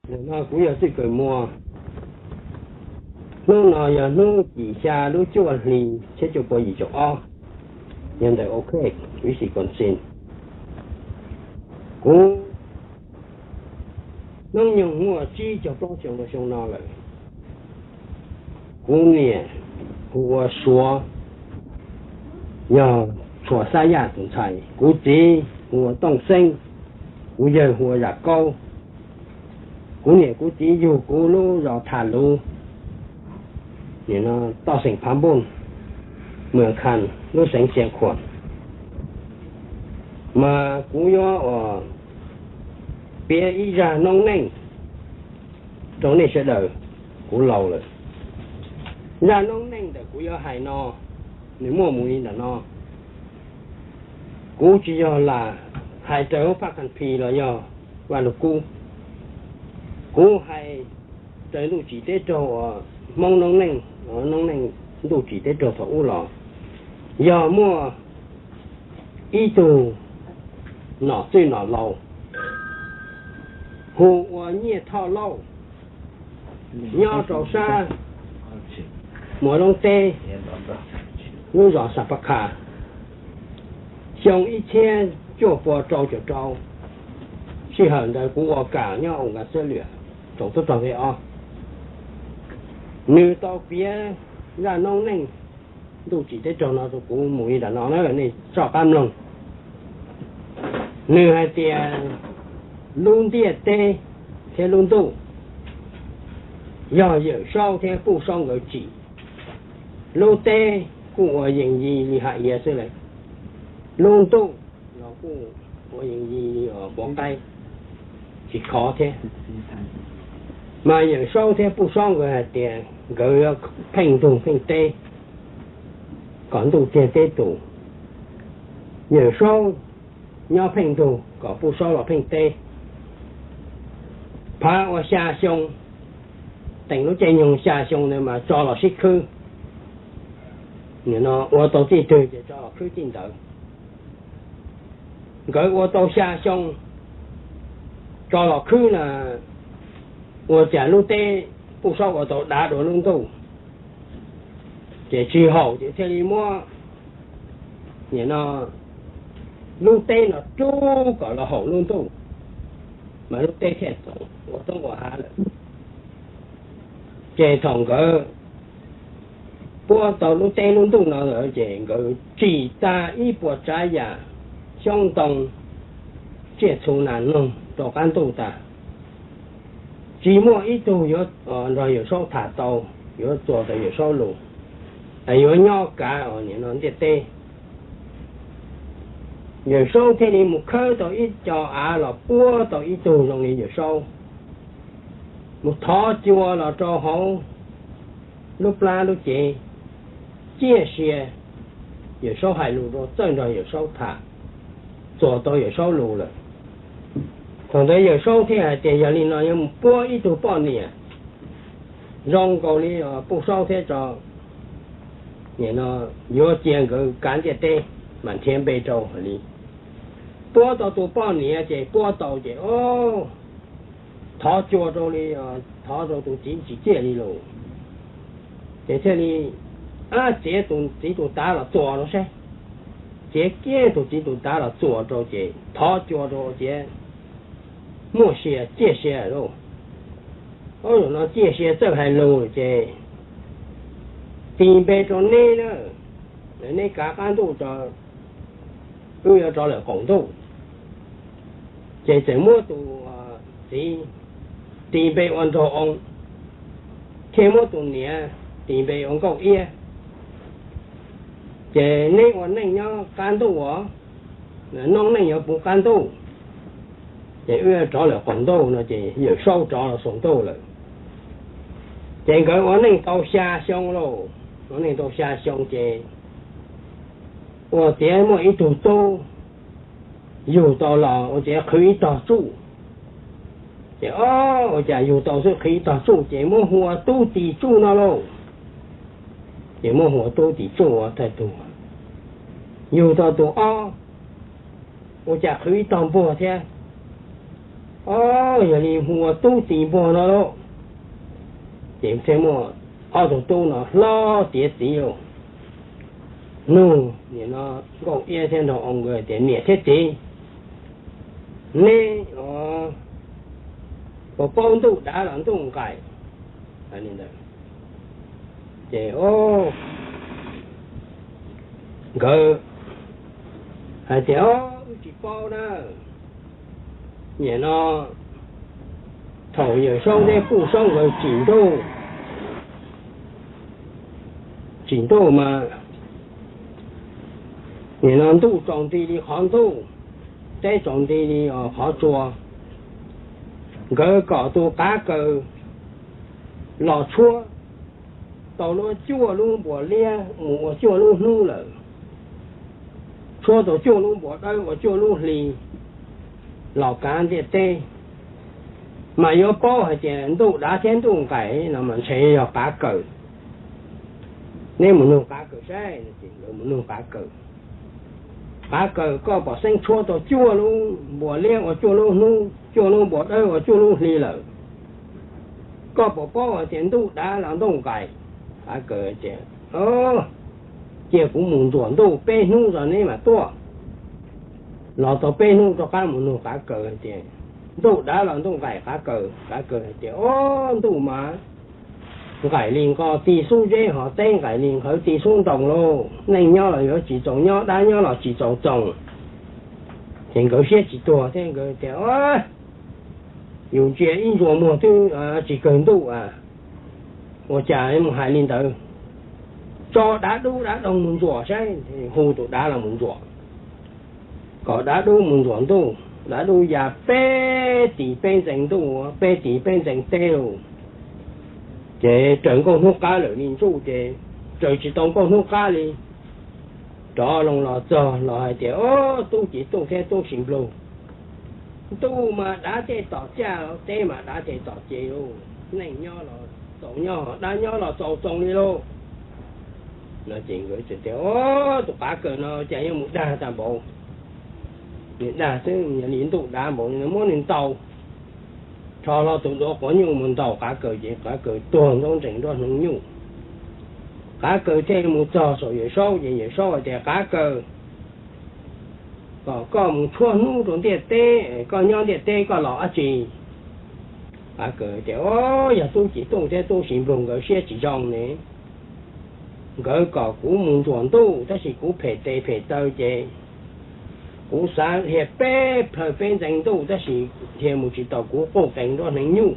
Nim no kuv yog Txwj Kawm Muas. Hnub no yog hnub tim xya lub cuaj hli txhiab cuaj pua yim caum ob, yog ntawm OK, Wisconsin. Kuv hnub nyoog muaj tsib caug plaub xyoo rau xyoo no lawm. Kuv niam hu ua Suav, yog Tshuas Xab Yaj tus ntxhais. Kuv txiv hu ua Tooj Xeeb, kuv yawg hu ua Zam Kaub. Kuv niam kuv txiv yug kuv lub zos Tham Luv, nim no toj xeem Phav Npuj, Mws Khas, lub xeev Xia Khuam. Mas kuv yuav ua piav ib zaj noob neej rau nej sawv daws. Kuv laus lawm, zaj noob neej ntawm kuv yuav hais no, nws muaj mus li ntawm no. Kuv tsis yog lam hais raws lub Phaj Kha Phis los yog Vaj Lug Kub. Kuv hais raws ntuj tsim teb raug uas Hmoob noob neej, noob neej ntuj tsim teb raug thaum ub los. Yog muaj ib tug nom txwj nom laus hu ua Nyiaj Thoj Lauj, nyob rau sab Muas Loob teb, lub zos Xas Pas Khas. Xyoo ib txhiab cuaj pua rau caum rau, sij hawm ntawd kuv ua kam nyob Os Kas Xab Liam, tsoom tub rog V Ob. Nws tau piav zaj noob neej ntuj tsim teb raug no rau kuv mus li ntawm no na, nej soj qab mloog. Nws hais tias lub ntiaj teb thiab lub ntuj yog Yawm Saub thiab Puj Saub nkawd tsim. Lub teb kuj ua yees yi li hav iav xwb lawm, lub ntuj los kuj ua yees yi li quav qaib, tsis khov thiab. Mas Yawm Saub thiab Puj Saub nkawd hais tias nkawd yuav pheej ntug pheej teb kom ntuj tiag teb tus. Yawm Saub nyob pheej ntug kom Puj Saub los pheej teb. Phav ua xya xyoo, teem lub caij nyoog xya xyoo ntawd mas tso los sib khwb. Nim no ua tau txij twg ces tso los khwb txij ntawd. Nkawd ua tau xya xyoo tso los khwb na, ua cas lub teb Puj Saub ua tau dav dua lub ntuj, ces tsis haum ces thiaj li muab, nim no, lub teb no rub kom los haum lub ntuj, mas lub teb thiaj txoos ua roob ua hav lawm. Ces thaum nkawd puab tau lub teb lub ntuj no lawm ces nkawd tsim tag ib puas tsav yam xyoob ntoo, tsiaj txhu nas noog rau qab ntuj tas. Tsis muaj ib tug yuav nrog Yawm Saub tham tau, yuav txuas tau Yawm Saub lus, yuav nyob kav nim no ntiaj teb. Yawm Saub thiaj li mus khawb tau ib co av los puab tau ib tug zoo li Yawm Saub, mus thov cua los rau hauv lub plab lub cev, ciaj sia. Yawm Saub hais lus rau, txawj nrog Yawm Saub tham, txuas tau Yawm Saub lus lawm. Thaum ntawd Yawm Saub thiaj hais tias yog li no yuav mus puab ib tug poj niam zoo nkaus li Puj Saub thiab tso, nim no yuav cia nkawd kav ntiaj teb, mam nrhiav npe rau hais li. Puab tau tus poj niam ces puab tau ces, o, thov cua rau li, thov rau tus txiv tsis ciaj li lus. Ces thiaj li, ab, txiav tus txiv tus tav los txuas rau saib. Txiav kiag tus txiv tus tav los txuas rau ces thov cua rau ces muaj sia ciaj sia lauj. Ub, zaum no ciaj sia txawj hais lus ces tis npe rau neb na, neb kav qab ntuj tso, wb yuav rov lawm qaum ntuj. Ces txawm muab tus txiv tis npe ua Nraug Oo, thiaj muab tus niam tis npe ua Nkauj Iab. Ces neb ua neej nyob qab ntuj os, noob neej yuav puv qab ntuj, ces wb yuav rov lawm qaum ntuj no ces Yawm Saub rov los saum ntuj lawm. Ces nkawd ua neej tau xya xyoo lauj, ua neej tau xya xyoo ces ua tiav muaj ib tug tub yug tau los ua tiav qhwv ib tog tsuj. Ces o, ua cas yug tau xwb qhwv ib tog tsuj ces muab hu ua Tub Tis Tsuj no lauj. Ces muab hu ua Tub Tis Tsuj ua tag tug. Yug tau tus ob, ua cas qhwv ib tog npuag thiab. Yog li hu ua tub txiv npuag no lauj. Ces thiaj muaj ob tug tub no hlob tiav txiv lauj. Nug nim no Nkauj Iab thiab nrog nkawd tias, niam thiab txiv, neb puas paub ntuj dav los ntuj nqaim? Ces nkawd hais tias, wb tsis paub na. Nim no thaum Yawm Saub thiab Kuj Saub nkawd tsim ntuj, tsim ntuj mas nim no ntuj tsaus nti li qhov ntuj, teb tsaus nti li qhov tsua. Nkawd kom tus qav kaws los tshuab tau lub cuaj lub npuas liab mus ua cuaj lub hnub lawm, tshuab tau cuaj lub npuas dawb ua cuaj lub hli los kav ntiaj teb, mas yuav paub hais tias ntuj dav thiab ntuj nqaim no mas ntshe yog qav kaws. Neb mus nug qav kaws saib. Nkawd mus nug qav kaws. Qav kaws, koj pom xeeb tshuab tau cuaj lub npuas liab ua cuaj lub hnub, cuaj lub npuas dawb ua cuaj lub hli lawm, koj puas paub hais tias ntuj dav los ntuj nqaim? Qav kaws tias, cia kuv mus ntxuam ntuj peb hnub tso neb mam tuaj. Los tau peb hnub rov qab mus nug qav kaws tias, ntuj dav los ntuj nqaim qav kaws? Qav kaws hais tias, o, ntuj mas nqaim li nqos ti xub zeb, ho teb nqaim li nqhawv ti xub ntoo lauj. Neej nyob los yuav tsis txaus nyob, dab nyob los tsis txaus txoos. Ces nkawd siab tsis tuag thiab nkawd tias, yus ntsia ib ntsuas muag twb tsis kawg ntuj a, ua cas mus hais li ntawd? Tso dav dub dav doog mus ntxuam saib. Hu tus dav los mus ntxuam, kom dav dub mus ntxuam ntuj. Dav dub ya peb tis peb ntxees ntuj, peb tis peb ntxees teb lauj. Ces raws nkauj hnub qab lawm li ntsuj ces raws tsis tau nkauj hnub qab li. Rov loo los txog los hais tias, o, tub ci tuj thiab tub si nplug, ntuj mas dav tej tom caj, teb mas dav tej tom ces lauj. Neej nyob los txaus nyob, dab nyob los txaus txoos li lauj. No ces nkawd tias, o, tus qav kaws no cas yuav mus dag tag npaum, nws dag xwb, yog li ntuj dav npaum li no muab nws ntaus. Rho hlo tus duav quav nyuj mus ntaus qav kaws ces qav kaws tuag ntaub ntsees nruab hneev nyuj. Qav kaws thiaj mus txog saum Yawm Saub ces Yawm Saub hais tias, qav kaws, kom koj mus tshuab hnub rau ntiaj teb, koj nyob ntiaj teb koj los dab tsi? Qav kaws tias, o, yog tub ci tuj thiab tub si nplug nkawd siab tsis zoo ne. Nkawd kom kuv mus ntxuam ntuj tab sis kuv phem tes phem taw ces kuv xav dhia peb plhaw peb ntxees ntuj tab sis dhia mus tsis taus, kuv quj qees nruab hneev nyuj.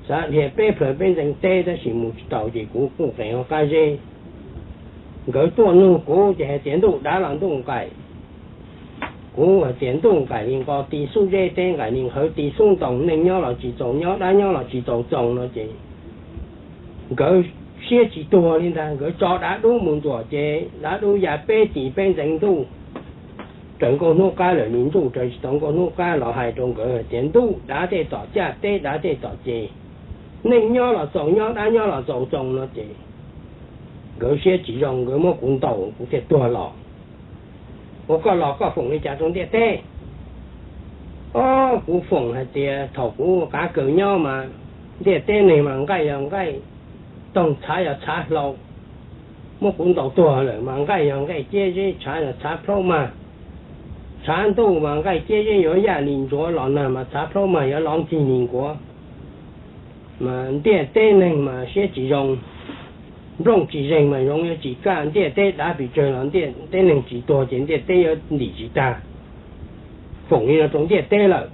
Xav dhia peb plhaw peb ntxees teb tab sis mus tsis taus ces kuv quj qees hauv qab zeb. Nkawd tuaj nug kuv ces hais tias ntuj dav los ntuj nqaim. Kuv hais tias ntuj nqaim li nqos ti xub zeb, teb nqaim li nqhawv ti xub ntoo, neej nyob los tsis txaus nyob, dab nyob los tsis txaus txoos no ces nkawd siab tsis tuag li ntag. Nkawd tso dav dub mus ntxuam ces dav dub ya peb tis peb ntxees ntuj, raws nkauj hnub qab lawm li ntsuj, raws tsis tau nkauj hnub qab los hais rau nkawd hais tias ntuj dav tej tom caj, teb dav tej tom ces, neej nyob los txaus nyob, dab nyob los txaus txoos no ces nkawd siab tsis zoo, nkawd muab kuv ntaus kuv thiaj tuag los. Ua koj los koj foom li cas rau ntiaj teb? O, kuv foom hais tias thaum kuv qav kaws nyob mas ntiaj teb neeg mas nqaij yog nqaij toog, txhav yog txhav hlau. Muab kuv ntaus tuag lawm mas nqaij yog nqaij ciab zeb, txhav yog txhav plaub mag. Tshav ntuj mas nqaij ciab zeb yuav yaj li ntsuav los nag mas txhav plaub mag yuav lov nkig li nkuav. Mas ntiaj teb neeg mas siab tsis zoo, nplooj tsis zeeg mas zoov yuav tsis kaj, ntiaj teb dav pes tsawg los ntiaj teb neeg tsis tuag ces ntiaj teb yuav ntim tsis tag. Foom li no rau ntiaj teb lawm.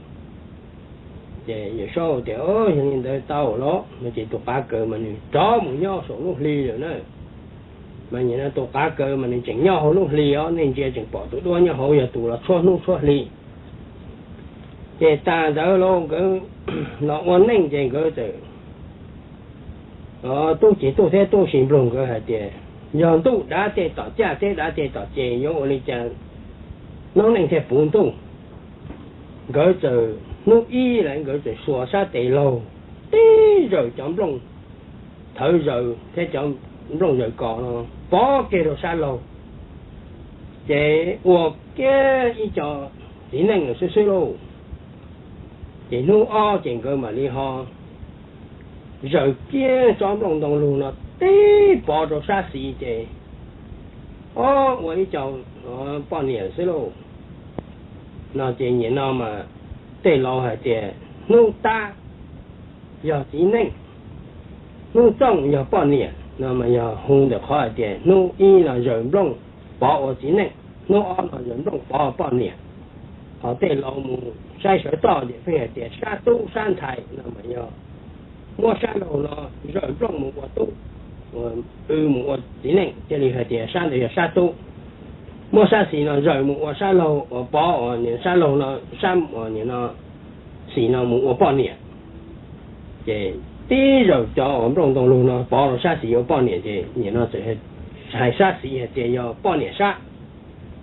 Ces Yawm Saub tias, yog li ntawd tau los no ces tus qav kaws mas nws rov mus nyob saum lub hli lawm na. Mas nim no tus qav kaws mas nws tseem nyob hauv lub hli os, nej ntsia tseem pom tus duab nyob hauv yog tus los tshuab hnub tshuab hli. Ces tas ntawd los nkawd los ua neej ces nkawd txawm, tub ci tuj thiab tub si nplug nkawd hais tias yog ntuj dav tej tom caj, teb dav tej tom ces yuav ua li cas noob neej thiaj puv ntuj. Nkawd txawm hnub ib lawm nkawd txawm xuas sab tes laug tib zawm cov nplooj thawv zaws thiab cov nplooj zaws kos no pov kiag rau sab laug, ces ua kiag ib co txiv neej lawm xwb xwb lauj. Ces hnub ob ces nkawd mam li ho zaws kiag tsob nplooj ntoo lug no tib pov rau sab xis ces, ob, ua ib co poj niam xwb lauj. No ces nim no mas tej laus hais tias hnub tab yog txiv neej, hnub txooj yog poj niam no mas yog hu ntawm qhov hais tias hnub ib no zaws nplooj pov ua txiv neej, hnub ob no zaws nplooj pov ua poj niam. Ho tej laus mus saib sawv toj ces pheej hais tias sab tub sab ntxhais no mas yog muab sab laug no zaws nplooj mus ua tub, w mus ua txiv neej thiaj li hais tias sab ntawd yog sab tub. Muab sab xis no zaws mus ua sab laug, uas pov uas sab laug no, sab uas nim no xis no mus ua poj niam. Ces tib zaws cov uas nplooj ntoo lug no pov rau sab xis ua poj niam ces nim no txawm hais sab xis hais tias yog poj niam sab.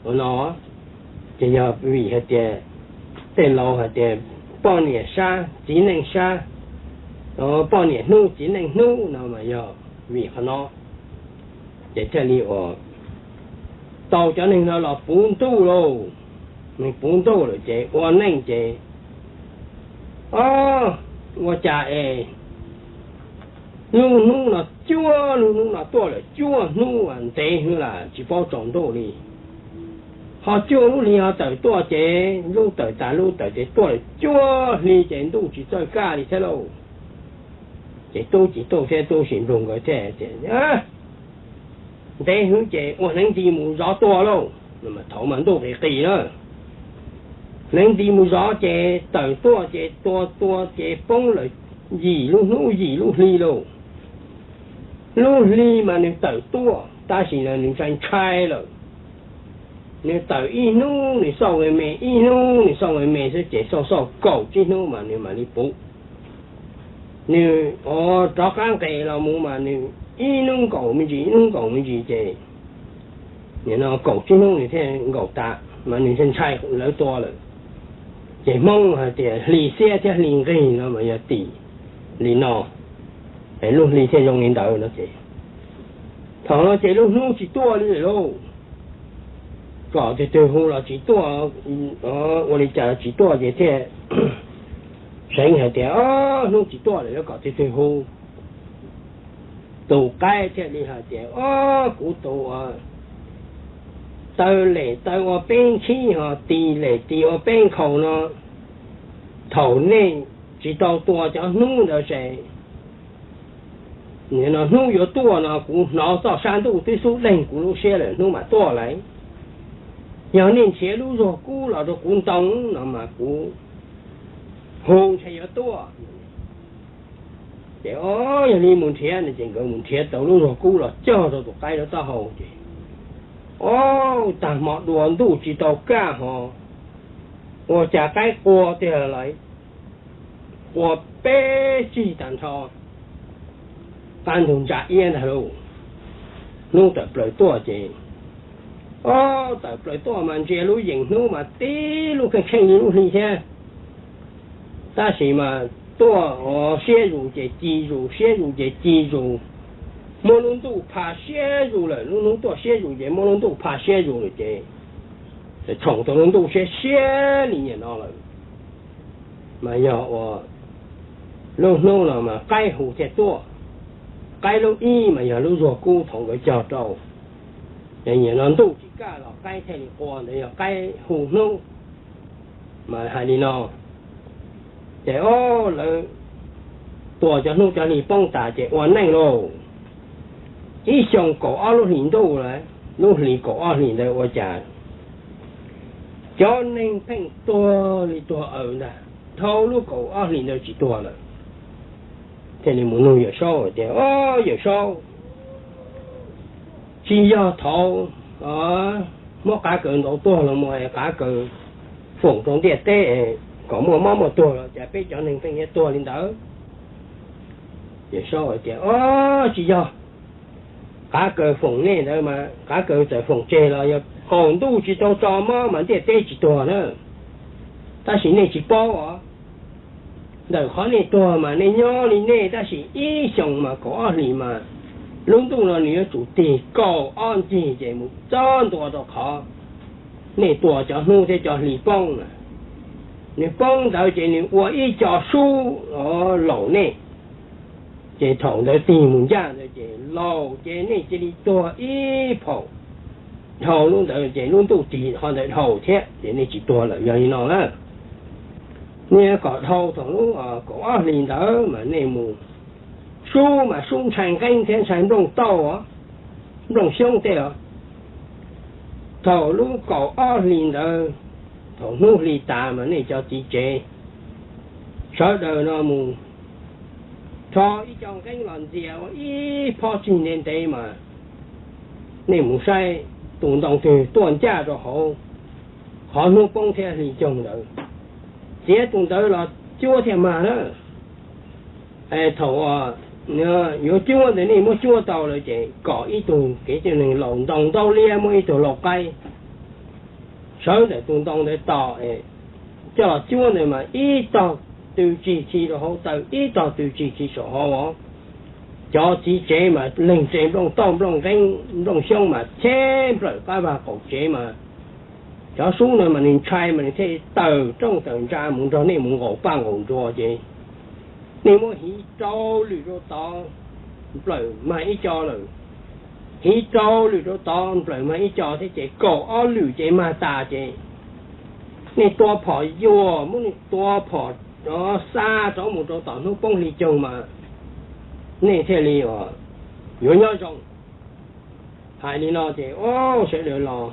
Ua no ces yog vim hais tias tej laus hais tias poj niam sab txiv neej sab, poj niam hnub txiv neej hnub no mas yog vim qhov no. Ces thiaj li uas tau cov neeg no los puv ntuj lauj. Neeg puv ntuj lawm ces ua neej ces, o, ua cas es lub hnub no cuaj, lub hnub no tuaj lawm cuaj hnub ntev hwv las tsis paub tsaus ntuj li. Ho cuaj lub hli ho tawm tuaj ces lub tawm tas lub tawm ces tuaj lawm cuaj hli ces ntuj tsis txawj kaj li thiab lauj. Ces tub tsis tuaj thiab tub sis nplug nkawd thiab tias, ntev hwv ces ua hneev nti mus zov tua lauj. Thaum mas ntuj qis qis na, hneev nti mus zov ces tawm tuaj ces tua tua ces poob lawm yim lub hnub yim lub hli lauj. Lub hli mas nws tawm tuaj tab sis nws ntshai ntshai lawm. Nws tawm ib hnub nws xauj me me, ib hnub nws xauj me me xwb ces xauj xauj kaum tsib hnub mas nws mam li puv. Nws rov qab nqes los mus mas nws ib hnub nkaum me ntsis, ib hnub nkaum me ntsis ces nim no kaum tsib hnub nws thiaj nkaum tas mas nws ntshai ntshai lawv tua lawm. Ces Hmoob hais tias hli xiab thiab hli nqig no mas yog tim li no, es lub hli thiaj zoo li ntawd no ces thaum no ces lub hnub tsis tuaj li lawm lauj. Kom twg twg hu los tsis tuaj, ua li cas tsis tuaj ces thiaj seev hais tias hnub tsis tuaj lawm yuav kom twg twg hu. Tus qaib thiaj li hais tias, o, kuv tus taw lem taw ua peb nkhib ho tis lem tis ua peb nkhaus no, thaum nej tsis tau tua cov hnub ntawd ces nim no hnub yuav tuaj no kuv hnov txoj sab ntuj twb xub deeg kuv lub siab lawm hnub mam tuaj lawm. Yog nej nrhiav lub zuag kub los rau kuv ntoo no mas kuv hu ntshe yuav tuaj. Ces o, yog li mus nrhiav no ces nkawd mus nrhiav tau lub zuag kub los cog rau tus qaib lub taub hau ces, o, tag hmo dua ntuj tsis tau kaj ho ua cas qaib qua tiag lawm, qua peb tsig tag nrho, qab ntug ntsa iab ntag lauj. Hnub tawm plaws tuaj ces, o, tawm plaws tuaj mas ntsia lub yees hnub mas tib lub kheej kheej li lub hli thiab. Tab sis mas tuaj siab zus ces ci zus, siab zus ces ci zus, muab lub ntuj pha siab zus lawm. Lub hnub tuaj siab zus ces muab lub ntuj pha siab zus lawm ces tshoom tau lub ntuj siab siab li nim no lawm. Mas yog ua lub hnub no mas qaib hu thiaj tuaj. Qaib lub ib mas yog lub zuag kub thaum nkawd cog rau, ces nim no ntuj tsis kaj los qaib thiaj li qua, ntawd yog qaib hu hnub. Mas hais li no, ces o, lawv tua cov hnub cov hli poob tas ces ua neej lauj. Ib xyoo kaum ob lub hlis ntuj lawm, lub hlis kaum ob hlis ntawd ua cas cov neeg pheej tuag li tuag aws ntag, dhau lub kaum ob hlis ntawd tsis tuag lawm. Thiaj li mus nug Yawm Saub tias, o, Yawm Saub, tsis yog thaud muab qav kaws ntaus tuag los mus es qav kaws foom rau ntiaj teb kom muaj mob muaj tuag los cas peb cov neeg pheej yuav tuag li ntawd? Yawm Saub tias, o, tsis yog, qav kaws foom nej ntawd mas qav kaws txawm foom tseg los yog qaum ntuj tsis tau tso mob mas ntiaj teb tsis tuag na. Tab sis nej tsis paub os, ntawm qhov nej tuag mas nej nyob li nej, tab sis ib xyoos mas kaum ob hlis mas lub ntuj no nws yuav tsum tig kaum ob ncig ces mus txog ntua rau qhov nej tua cov hnub thiab cov hli poob na. Nws poob ntawd ces nws ua ib co sub laus nej, ces thaum ntawd tig mus ncaj ntawd ces laus ces nej cia li tuag ib phaum. Dhau lub ntawd ces lub ntuj tig qhov ntawd dhau thiab ces nej tsis tuag lawm. Yog li no na, nej kom dhau thaum lub kaum ob hlis ntawd mas nej mus sub mas sub ntshai nqeeb thiab ntshai nplooj tauj, nplooj xyoob tej os. Thaum lub kaum ob hlis ntawd, thaum hnub hli tas mas nej cov txiv tsev sawv daws no mus rho ib co nqeeb los ntxias ua ib phob tsig ntev ntev mas nej mus saib tus ntoo twg tuaj ncaj rau hauv qhov hnub poob thiab hli coog ntawd, txiav tus ntawd los cuab thiaj mag na. Thaum yuav cuab ntawd nej muab cuab tau lawm ces kom ib tug kev cai neeg laus ntoo ntaub liab muab ib tug lau qaib sawv ntawm tus ntoo ntawd tos coj los cuab ntawd mas ib tog tw tsig khi rau hauv taw, ib tog tw tsig khi saum hauv. Cov txiv tsev mas leeg tsev nplooj tauj nplooj nqeeb nplooj xyoob mas cheb nplawm qab vag qaum tsev mas cov sub ntawd mas nws ntshai mas nws thiaj tawm rooj tawm ntsa mus nrog nej mus nqaum paj nqaum nruas ces nej muab hiv rau lwm rau tod nplawm mag ib co lawm, hiv rau lwm rau tod nplawm mag ib co thiab ces kaum ob lwm ces mag tas ces nej tua phom yuam, muab nej tua phom xa rov mus rau tom hnub poob hli coog mas nej thiaj li yuav nyob zoo. Hais li no ces sawv daws los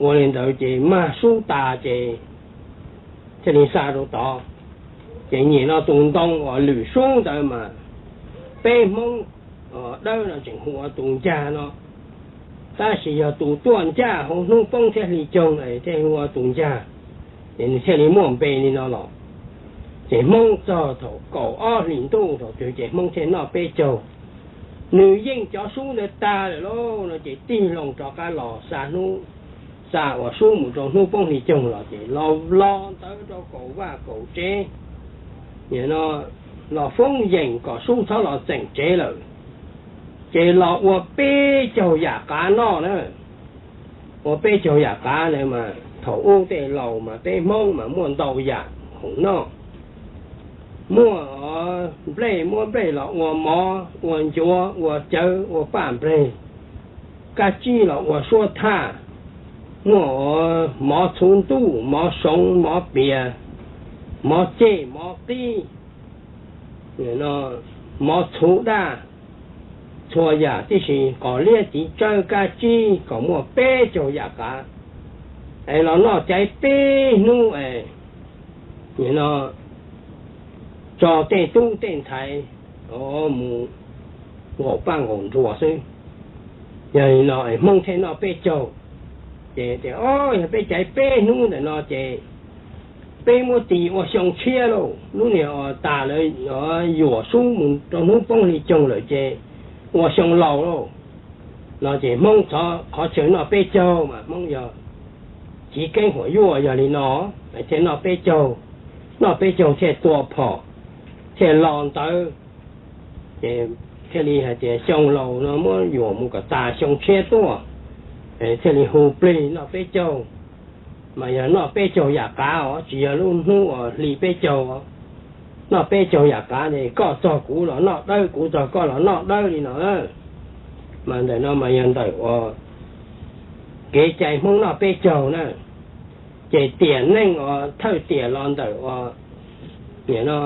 ua li ntawd ces mag sub tas ces thiaj li xa rau tod. Ces nim no tus ntoo uas lwm sub ntawd mas peb Hmoob Dawb no tseem hu ua tus ncag no, tab sis yog tus tuaj ncaj hauv hnub poob thiab hli coog es thiaj hu ua tus ncag, ces nws thiaj li muaj npe li no los. Ces Hmoob txog thaum kaum ob hlis ntuj thaum twg ces Hmoob thiaj noj peb caug. Nws yeej cov sub ntawd tag lawm lauj no ces tig loo rov qab los xa hnub, xa uas sub mus rau hnub poob hli coog los ces los los ntawd rau kaum vaj kaum tsev no los foob yeem kom sub txhob los txeem tsev lawm. Ces los ua peb caug yam qav noj na. Ua peb caug yam qav ntawd mas thaum ub tej laus mas peb Hmoob mas muaj ntau yam khoom noj. Muaj nplej, muab nplej los ua mov, ua ncuav, ua cawv, ua paj nplej. Kab tsib los ua suab thaj. Muaj mov txhuv ntuj, mov soov, mov pias, mov ceg, mov qib, mov txhuv daj, txhua yam tib si, qos liab tiv tsawb kab tsib kom muaj peb caug yam qav es los noj caiv peb hnub es no tso tej tub tej ntxhais mus nqaum paj nqaum nruas xwb. Yog li no Hmoob thiaj noj peb caug. Ces tias, o, yog peb caiv peb hnub ntawm no ces peb muab tis ua xyoo tshiab lauj, lub niag uas tas lawv yuam sub mus rau hnub poob hli coog lawm ces ua xyoo laus lauj. No ces Hmoob txhob qhov chaw noj peb caug mas Hmoob yog chiv keeb huam yuaj yog li no, thiaj noj peb caug, noj peb caug thiaj tua phom, thiaj los ntawd. Ces thiaj li hais tias xyoo laus no muab yuam mus kom tas xyoo tshiab tuaj, thiaj li hu plig noj peb caug. Mas yog noj peb caug yam qav os, tsis yog lub hnub uas hli peb caug os. Noj peb caug yam qav es koj txog kuv los noj dawb, kuv txog koj los noj dawb li no. Mas ntawm no mas yog ntawm uas kev cai Hmoob noj peb caug na. Ces tiam neej os, thawj tiam los ntawm uas nim no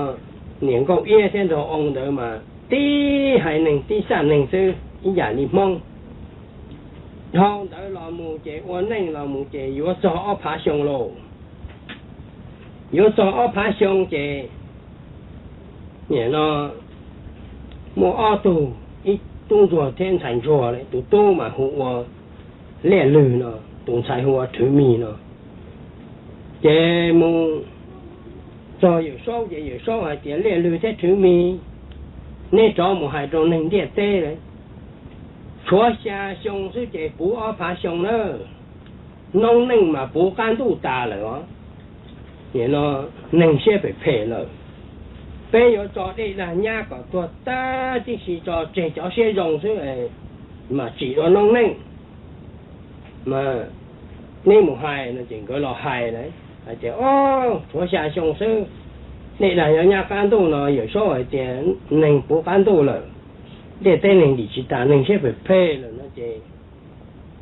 niam nkauj iab thiab nraug oo ntawd mas tib haiv neeg tib xaj neeg xwb ib yam li Hmoob. Dhau ntawd los mus ces ua neej los mus ces yuav txog ob phav xyoo lauj. Yuav txog ob phav xyoo ces nim no muaj ob tug, ib tub ntsuag thiab ntxhais ntsuag, tus tub mas hu ua Liaj Lwg no, tus ntxhais hu ua Rhwv Mis no. Ces mus txog Yawm Saub ces Yawm Saub hais tias, Liaj Lwg thiab Rhwv Mis, neb rov mus hais rau neeg ntiaj teb lawm, tshuav xya xyoo xwb ces puv ob phav xyoo na. Noob neej mas puv qab ntuj tas lawm os. Nim no neeg siab phem phem lawm. Peb yuav tso dej dag nyab kom tuag tag tib si tso tseg cov siab zoo xwb, mas tsim dua noob neej. Mas neb mus hais no ces nkawd los hais lawm. Hais tias, Ob, tshuav xya xyoo xwb, dej dag yuav nyab qab ntuj no. Yawm Saub hais tias, Neeg puv qab ntuj lawm, ntiaj teb neeg dim tsis tas, neeg siab phem phem lawm no ces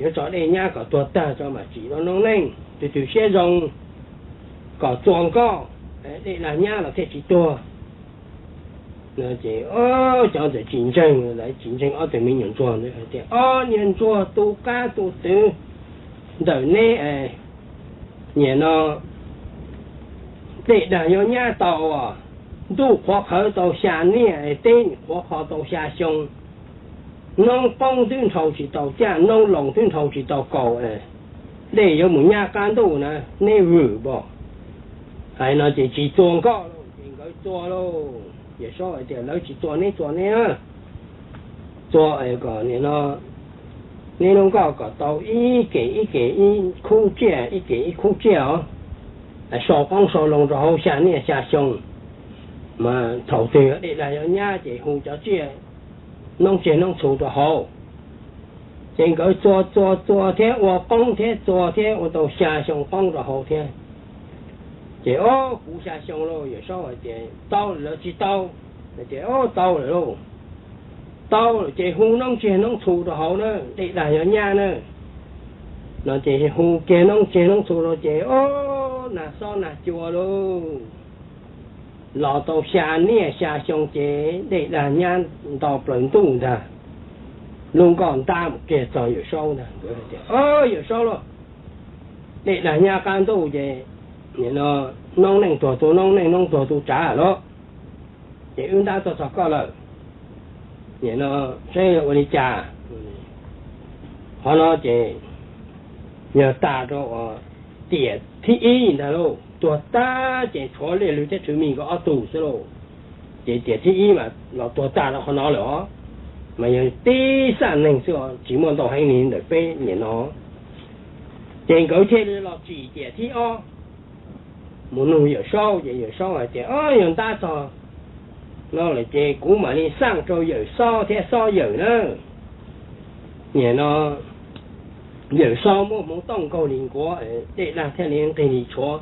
yuav tso dej nyab kom tuag tag tso mam tsim rau noob neej. Tus twg siab zoo kom txua nkoj, dej dag nyab los thiaj tsis tuag. Ces cov ntawd tsis ntseeg, lawv tsis ntseeg ob tug me nyuam ntsuag ntawd tias, Ob niag ntsuag tu qab tu twv ntawm neb, nim no dej dag yuav nyab tau, ntuj qhuav qhawv tau xya niaj, teb qhuav qho tau xya xyoo, noob qoob twb nrhau tsis tau caj, noob loo twb nrhau tsis tau kaus, dej yuav mus nyab qab ntuj na, neb vwm npo. Hais no ces tsis txua nkoj lauj, ces nkawd txua lauj. Yawm Saub hais tias, Lawv tsis txua, neb txua neb, txua kom nim no neb lub nkoj kom tau ib kem ib kem ib khub tsiaj, ib kem ib khub tsiaj os, sau qoob sau loo rau hauv xya niaj xya xyoo, mas thaum twg dej dag yuav nyab ces hu cov tsiaj noob tsiaj noob txhu rau hauv. Ces nkawd txua txua txua thiab ua qoob thiab txua thiab ua tau xya xyoo qoob rau hauv thiab. Ces, Ob, puv xya xyoo lauj, Yawm Saub hais tias, Tau lawm los tsis tau? Ces, Ob, tau lawm lauj. Tau lawm ces hu noob tsiaj noob txhu rau hauv na, dej dag yuav nyab na. No ces hu kiag noob tsiaj noob txhu rau ces, Ob, nag xob nag cua lauj, los tau xya niaj xya xyoo ces dej dag nyab nto plaws ntuj ntag. Lub nkoj ntab mus kiag txog Yawm Saub ntag. Yawm Saub lauj, dej dag nyab qab ntuj ces nim no noob neej tuag tu noob neej, noob tuag tu tsav lauj, ces wb ntab tuaj txog koj lawm. Nim no seb ua li cas? Qhov no ces yog tas rau tiam thib ib ntag lauj, tuag tag ces tshuav Lej Lwg thiab Tswv Mij nkawd ob tug xwb lauj. Ces tiam thib ib mas los tuag tag rau qhov no lawm os, mas yog tib xaj neeg xwb os, tsis muaj ntau heev li ntawm peb nim no. Ces nkawd thiaj li los tsim tiam thib ob mus nug Yawm Saub, ces Yawm Saub hais tias, Yog ntab txog no lawm ces kuv mam li xaj rau Yawm Saub thiab Xob Yawm na. Nim no Yawm Saub muab hmoov tooj nkaug li nkuav, dej dag thiaj li nqig li tshuav,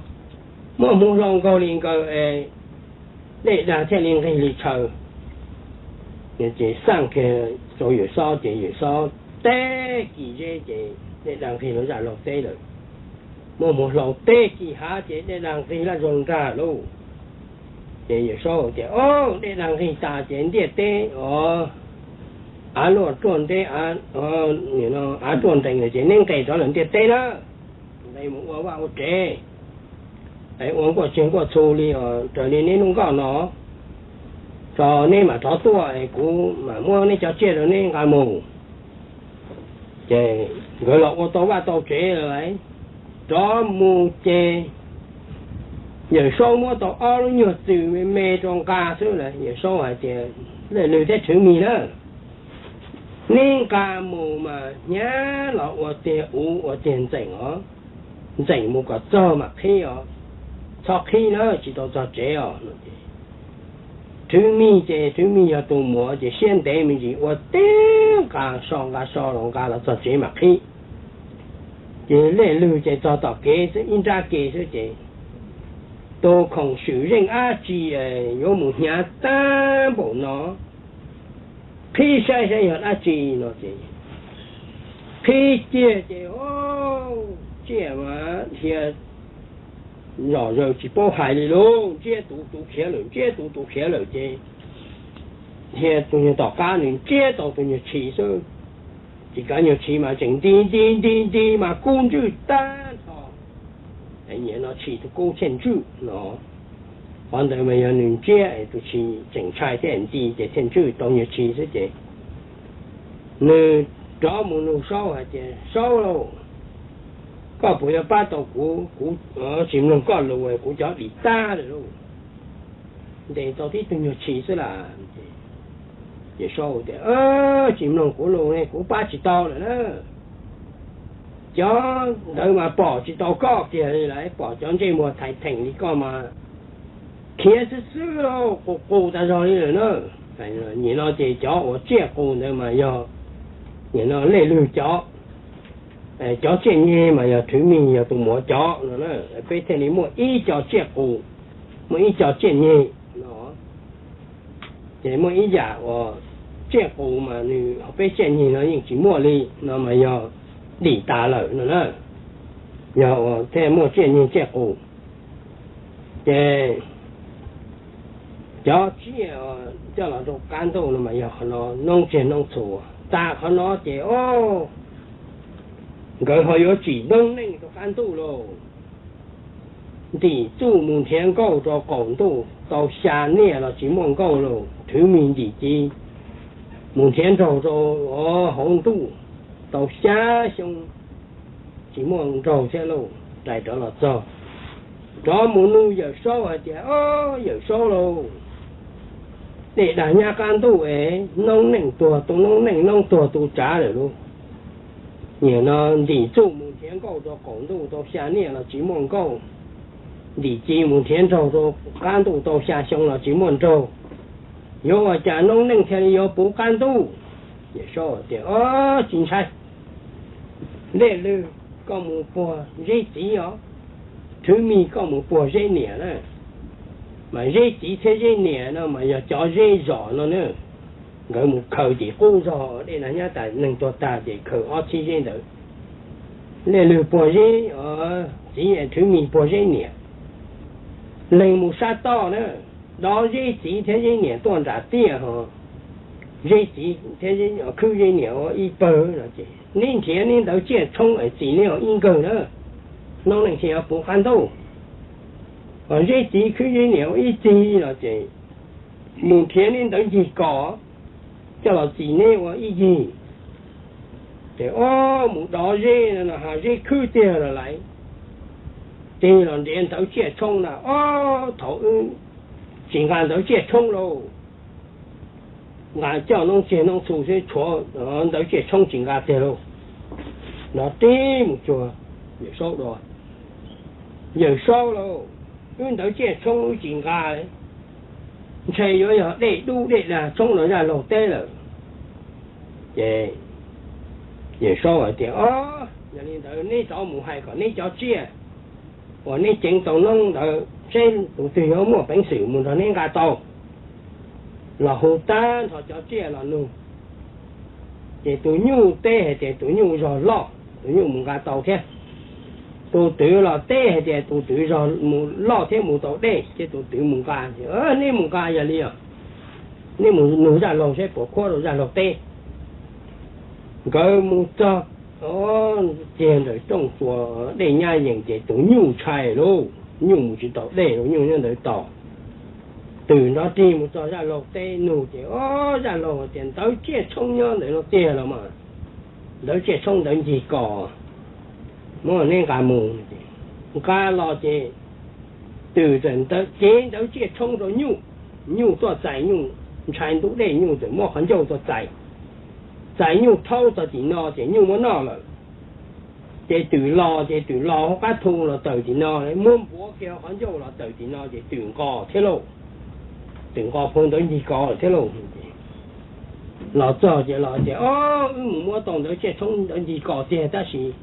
muab hmoov hlau nkaug li nkaws, dej dag thiaj li nqig li tshaw. Ces xaj kiag rau Yawm Saub ces Yawm Saub teb kis zeb ces dej dag nqig lawm zaj laug teb lawm. Muab hmoov hlau teb kis hav ces dej dag nqig laj zoo nrag lauj. Ces Yawm Saub tias, Ob, dej dag nqig tas ces ntiaj teb os, av luaj ruaj ntev, av ruaj nrees lawm ces neb nqes rov lawm ntiaj teb na, nqes mus ua vaj ua tsev, es ua nkuaj tsiaj nkuaj txhu li os, raws li neb lub nkoj no, tso neb mam rov tuaj es kuv mam muab neb cov tsiaj rau neb nqa mus. Ces nkawd los ua tau vaj tau tsev lawm, rov mus ces Yawm Saub muab tau ob lub nyuag txwm me me rau nqa xwb lawm. Yawm Saub hais tias, Lej Lwg thiab Tswv Mij na, neb nqa mus mas hnyav los ua tiag uv ua tiag ntxeem os, ntxeem mus kom txog mam qhib os, txhob qhib na tsis tau txog tsev os. Tswv Mij ces Tswv Mij yog tus muam ces siab ntev me ntsis ua tib nqa so nqa so los nqa los txog tsev mam qhib. Ces Lej Lwg ces txog tom kev xwb ib nrab kev xwb ces, Tus khoom swm zeej dab tsi yuav mus hnyav tag npaum no? Qhib saib saib yog dab tsi no ces qhib kiag ces, o, tsiaj mas dhia zom zaws tsis paub hais li lauj, ntsiab tus tus khiav lawm, ntsiab tus tus khiav lawm ces dhia tus nyuag tom qab nws ntsiab tau tus nyuag tshis xwb. Ces cov nyuag tshis mas tseem nti nti nti nti mas kub ntswj tag nrho. Nim no tshis tus kub thiaj ntswj no. Qhov ntawd mas yog nws ntsiab tus tshis tseem ntshai thiaj nti ces thiaj ntswj tau nyuag tshis xwb ces nws rov mus nug Saub hais tias, Saub lauj, koj puas yuav pab tau kuv? Kuv tsis mloog koj lus, kuv cov dim tag lawm lauj, ntes tau tib tug nyuag tshis xwb las. Ces Saub tias, Tsis mloog kuv lus ne kuv pab tsis tau lawm na. Cov ntawd mas pom tsis tau koj kiag li lawm, pom cov ntsej muag thaiv theem li koj mas khiav xwb xwb lauj, qus qus tas zog li lawm na. Nim no ces cov uas tsiaj qus ntawd mas yog nim no Lej Lwg cov. Cov tsiaj nyeg mas yog thwv mis yog tus muam cov no, peb thiaj li muaj ib co tsiaj qus, muaj ib co tsiaj nyeg no. Ces muaj ib yam uas tsiaj qus mas nws, peb tsiaj nyeg no yeej tsis muaj li no mas yog dim tas lawm no na. Yog uas thiaj muaj tsiaj nyeg tsiaj qus. Ces cov tsiaj coj los rau qab ntuj no mas yog qhov no, noob tsiaj noob txhu. Tas qhov no ces o, nkawd ho yuav tsim noob neej rau qab ntuj lauj. Ntim txuj mus nrhiav nkauj rau qaum ntuj tau xya niaj los tsis muaj nkauj lauj. Thwv mis ntim ci mus nrhiav nraug rau hauv ntuj tau xya xyoo tsis muaj nraug thiab lauj. Rais rov los txog, rov mus nug Yawm Saub hais tias, O, Yawm Saub lauj, dej dag nyab qab ntuj es noob neej tuag tu noob neej, noob tuag tu tsav lawm lauj. Nim no ntim txuj mus nrhiav nkauj rau qaum ntuj tau xya niaj los tsis muaj nkauj, ntim ci mus nrhiav nraug rau qab ntuj tau xya xyoo los tsis muaj nraug, yuav ua cas noob neej thiaj li yuav puv qab ntuj? Yawm Saub tias, O, tsis ntshai. Dej lwg koj mus puag zeb txiv os, thwv mis koj mus puag zeb niam na. Mas zeb txiv thiab zeb niam no mas yog cov zeb zos no na. Nkawd mus khaws tim qub zog, dej nag nyab tas neeg tuag tag ces khaws ob txhib zeb ntawd. Dej lwg puag zeb txiv, thwv mis puag zeb niam. Leeg mus sab toj na, dov zeb txiv thiab zeb niam tuaj nram tiaj ho, zeb txiv thiab khwb zeb niam ua ib pawg no ces, Neb nrhiav neb ntawv tsiaj tshoob es txis neb ua ib nkawg na, noob neej thiaj yuav puv qab ntuj. Ho zeb txiv khwb zeb niam ua ib txig no ces, Mus nrhiav neb ntawv ncig kos coj los txis neb ua ib yig. Ces o, mus dov zeb no ha, zeb khwb tiag los lawm, tig los nrhiav ntawv tsiaj tshoob na, O, thaum wb tsis nqa ntawv tsiaj tshoob lauj, nqa coj noob tsiaj noob txhu xwb, tshuav ntawv tsiaj tshoob tsis nqa tiag lauj. Nrov tig mus cuag Yawm Saub dua, Yawm Saub lauj, wb ntawv tsiaj tshoob wb tsis nqa, ntshe yuav yog dej dub dej dag tshoob rau zaj laug teb lawm. Ces Yawm Saub hais tias, O, yog li ntawd neb rov mus hais kom neb cov tsiaj uas neb ceev tau noob ntawd seb tus twg yuav muaj peev xwm mus nrog neb nqa tau, los hu tag nrho cov tsiaj los nug. Ces tus nyuj teb hais tias tus nyuj zog loj, tus nyuj mus nqa tau thiab. Tus twm los teb hais tias tus twm zog mus loj thiab mus tau dej ces tus twm mus nqa. Neb mus nqa yog li os, neb mus nug zaj laug seb puas khuab rau zaj laug teb. Nkawd mus txog ciag ntawm rooj txuas dej nyab yees ces tus nyuj ntshai lauj, nyuj mus tsis tau dej lauj, nyuj nyob ntawd tos. Twm nrov rig mus txog zaj laug teb nug ces, O, zaj laug tias ntawv tsiaj tshoob nyob ntawm no tiag los mas, ntawv tsiaj tshoob ntawv ncig kos, muab neb nqa mus. Nqa los ces twm txawm cev ntawv tsiaj tshoob rau nyuj, nyuj tuaj txais, nyuj ntshai ntub dej nyuj txawm muab qhov ncauj tuaj txais, txais nyuj thaub txog tim no ces nyuj muab noj lawm. Ces twm los ces twm los hauv qab thu los tawm tim no, muab npuav kiag qhov ncauj los tawm tim no ces twm nqos thiab lauj, twm nqos phoo ntawv ncig kos lawm thiab lauj. Los txog ces los tias, O, wb mus muab tau ntawv tsiaj tshoob ntawv ncig kos tiag tab sis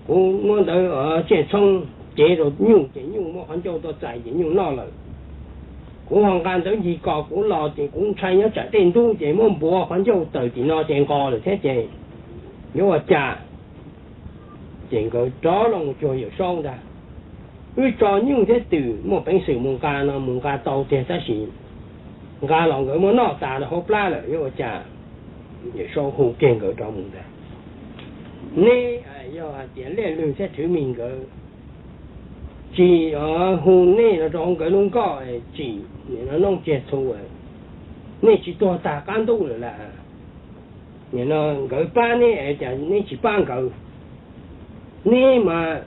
kuv muab ntawv tsiaj tshoob cev rau nyuj ces nyuj muab qhov ncauj tuaj txais ces nyuj noj lawm. Kuv ho nqa ntawv ncig kos kuv los ces kuv ntshai nyob tsam dej ntub ces muab npuav qhov ncauj tawm tim no ces nqos lawm thiab ces yuav ua cas? Ces nkawd rov los cuag Yawm Saub ntag, Wb tso nyuj thiab twm muaj peev xwm mus nqa no mus nqa tau tiag tab sis nqa los nkawd muab noj tas rau hauv plab lawm yuav ua cas? Yawm Saub hu kiag nkawd rov mus ntag, Neb yog hais tias Liaj Lwg thiab Rhwv Mis nkawd tsis hu nej los rau hauv nkawd lub nkoj tsim noob tsiaj txhu, nej tsis tuag tag qab ntuj lawm las? Nkawd pab neb cas neb tsis pab nkawd? Neb mas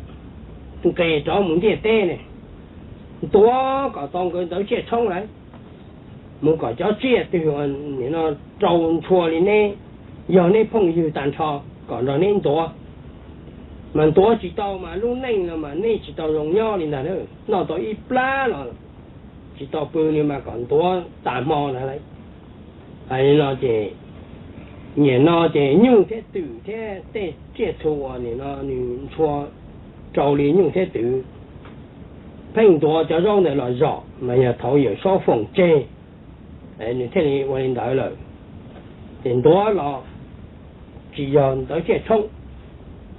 nqes rov mus ntiaj teb ne, ntuav kom tau nkawd ntawv tsiaj tshoob lawm, mus kom cov tsiaj twg rau ntshua li neb, yog neb phooj ywg tag nrho kom nrog neb ntuav. Mas ntuav tsis tau mas lub neej no mas neb tsis tau zoo nyob li ntag, noj tau ib plab los tsis tau pw li mas kom ntuav tas hmo ntag lauj. Hais li no ces Nim no ces nyuj thiab twm thiab tej tsiaj txhu uas nim no nws ntshua rau li nyuj thiab twm, pheej ntuav cov zaub ntawd los zom, mas yog thaum Yawm Saub foom tseg, nws thiaj li ua li ntawd lawm. Ces ntuav los tsis yog ntawv tsiaj tshoob,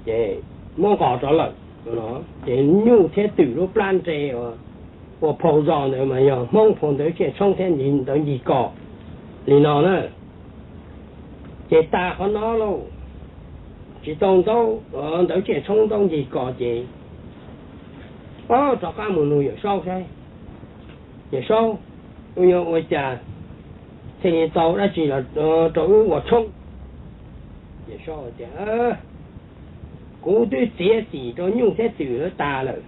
ces muab nqos rov lawm. Ces nyuj thiab twm lub plab nre ua phau zos ntawd mas yog Hmoob phau ntawv tsiaj tshoob thiab ntawv ncig kos li no na. Ces tas qhov no lauj, tsis tau ntaub ntawv tsiaj tshoob ntaub ncig kos ces, o, rov qab mus nug Yawm Saub saib, Yawm Saub, wb yuav ua cas thiaj li tau dab tsi los rau wb ua tshoob? Yawm Saub tias, kuv twb txiav txim rau nyuj thiab twm lawv tas lawm,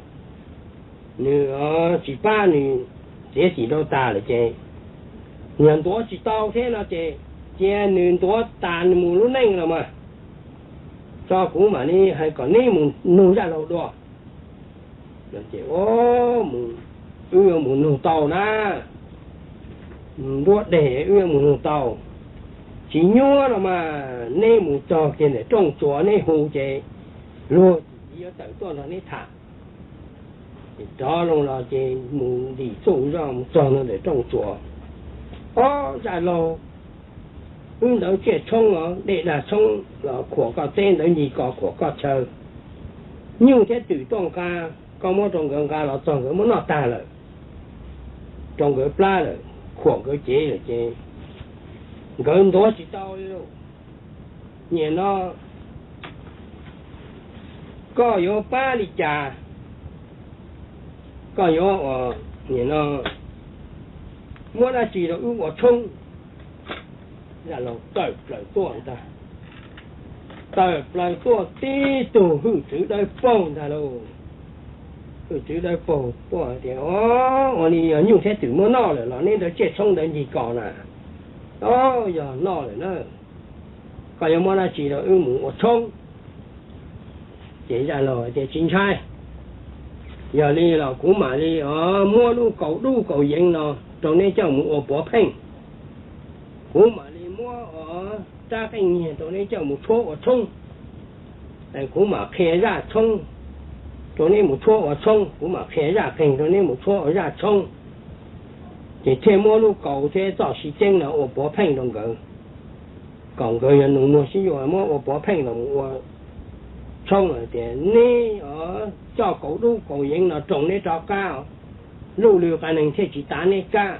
nws tsis pab, nws txiav txim rau tas lawm ces yog ntuav tsis tau thiab no ces cia nws ntuav tas mus lub neej los mas, tso kuv mam li hais kom neb mus nug zaj laug dua. Ces, o, wb yuav mus nug tau na, nruab deg wb yuav mus nug tau, tsis nyuaj los mas neb mus txog kiag ntawm rooj tsuas neb hu ces luag tsis yuav tawm tuaj nrog neb tham. Ces rov loo los ces mus ntim txuj zoj mus txog ntawm rooj tsuas, o, zaj laug, wb ntawv tsiaj tshoob os, dej dag tshoob los khuam koj teb, ntawv ncig kos khuam koj chaw, nyuj thiab twm tuaj nqa, koj muab rau nkawd nqa los txog nkawd muab noj tag lawm, rau nkawd plab lawm, khuam nkawd cev lawm ces nkawd ntuav tsis tau li lauj. Nim no koj yuav pab li cas? Koj yuav nim no muab dab tsi rau wb ua tshoob? Zaj laug tawm plaws tuaj ntag, tawm plaws tuaj tib tug hwj txwv dawb paug ntag lauj. Hwj txwv dawb paug tuaj tias, ua li yog nyuj thiab twm muab noj lawm los neb ntawv tsiaj tshoob ntawv ncig kos na? O, yog noj lawm na. Koj yuav muab dab tsi rau wb mus ua tshoob? Ces zaj laug tias, tsis ntshai, yog li los kuv mam li muab lub kaus dub kaus yeev no rau neb coj mus ua puav pheej. Kuv mam li muab rab qeej nyiag rau neb coj mus tshuab ua tshoob. Kuv mam qhia zaj tshoob rau neb mus tshuab ua tshoob, kuv mam qhia zaj qeeg rau neb mus tshuab ua zaj tshoob. Ces thiaj muab lub kaus thiab txoj siv ceeb no ua puav pheej rau nkawd, kom nkawd yog nus muag sib yuav, muab ua puav pheej los ua tshoob hais tias, neb coj kaus dub kaus yeev no roos neb rov qab, luj lwg qa neeg thiaj tsis tav neb kab.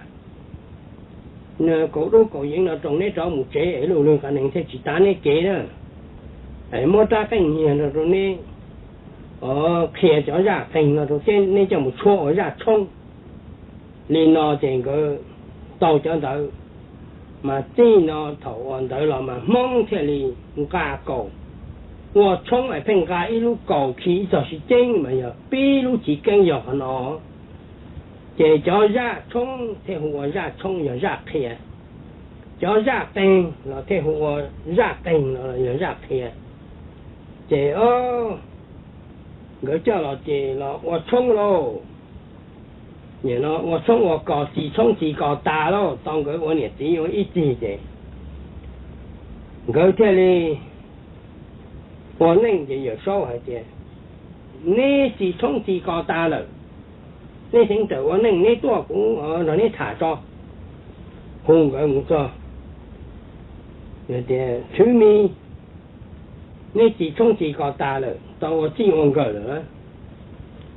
Kaus dub kaus yeev no roos neb rov mus tsev, luj lwg qa neeg thiaj tsis tav neb kev na. Muab rab qeej nyiag no rau neb, qhia cov zaj qeeg no rau neb coj mus tshuab ua zaj tshoob. Li no ces nkawd tau cov ntawd, mas txij no thaum uas ntawd los mas Hmoob thiaj li nqa kaus ua tshoob, es pheej nqa ib lub kaus khi ib txoj siv ceeb mas yog pib lub chiv keeb yog qhov no. Ces cov zaj tshoob thiaj hu ua zaj tshoob yog zaj qhia, cov zaj qeeg los thiaj hu ua zaj qeeg los yog zaj qhia. Ces nkawd coj los ces los ua tshoob lauj. Nim no ua tshoob ua kos, txi tshoob txi kos tas lauj, tau nkawd ua niam txiv ua ib txig ces nkawd thiaj li ua neej ces Yawm Saub hais tias, neb txi tshoob txi kos tas lawm, neb teev rawm ua neej, neb tuaj kuv nrog neb tham tso. Hu nkawd mus txog tias, Tswv Mis, neb txi tshoob txi kos tas lawm, tau ua txij ua nkawm lawm,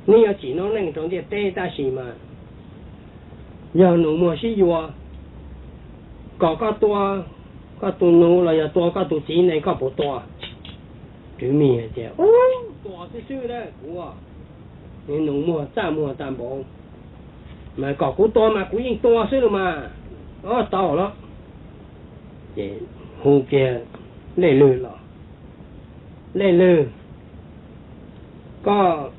neb yuav tsim noob neej rau ntiaj teb tab sis mas yog nus muag sib yuav, kom koj tua koj tus nus los yog tua koj tus txiv ne koj puas tua? Tswv Mis tias, ub, tua xwb xwb na kuv, nus muag txaj muag tag npaum, mas kom kuv tua mas kuv yeej tua xwb los mas. Ob, tau los. Ces hu kiag Lej Lwg los, Lej Lwg, koj,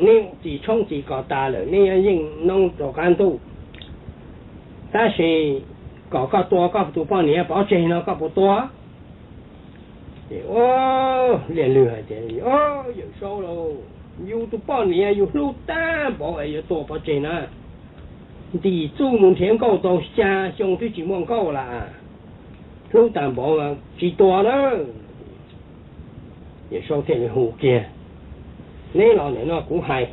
neb txi tshoob txi kos tas lawm, neb yuav yeej noob rau qab ntuj, tab sis kom koj tua koj tus poj niam pov tseg no koj puas tua? Ces Lej Lwg hais tias, Yawm Saub lauj, yus tus poj niam yus hlub tag npaum es yuav tua pov tseg na? Ntim txuj mus nrhiav nkauj tau xya xyoo twb tsis muaj nkauj las. hlub tag npaum mas tsis tua na. Yawm Saub thiaj li hu kiag, neb los ntawm no kuv hais.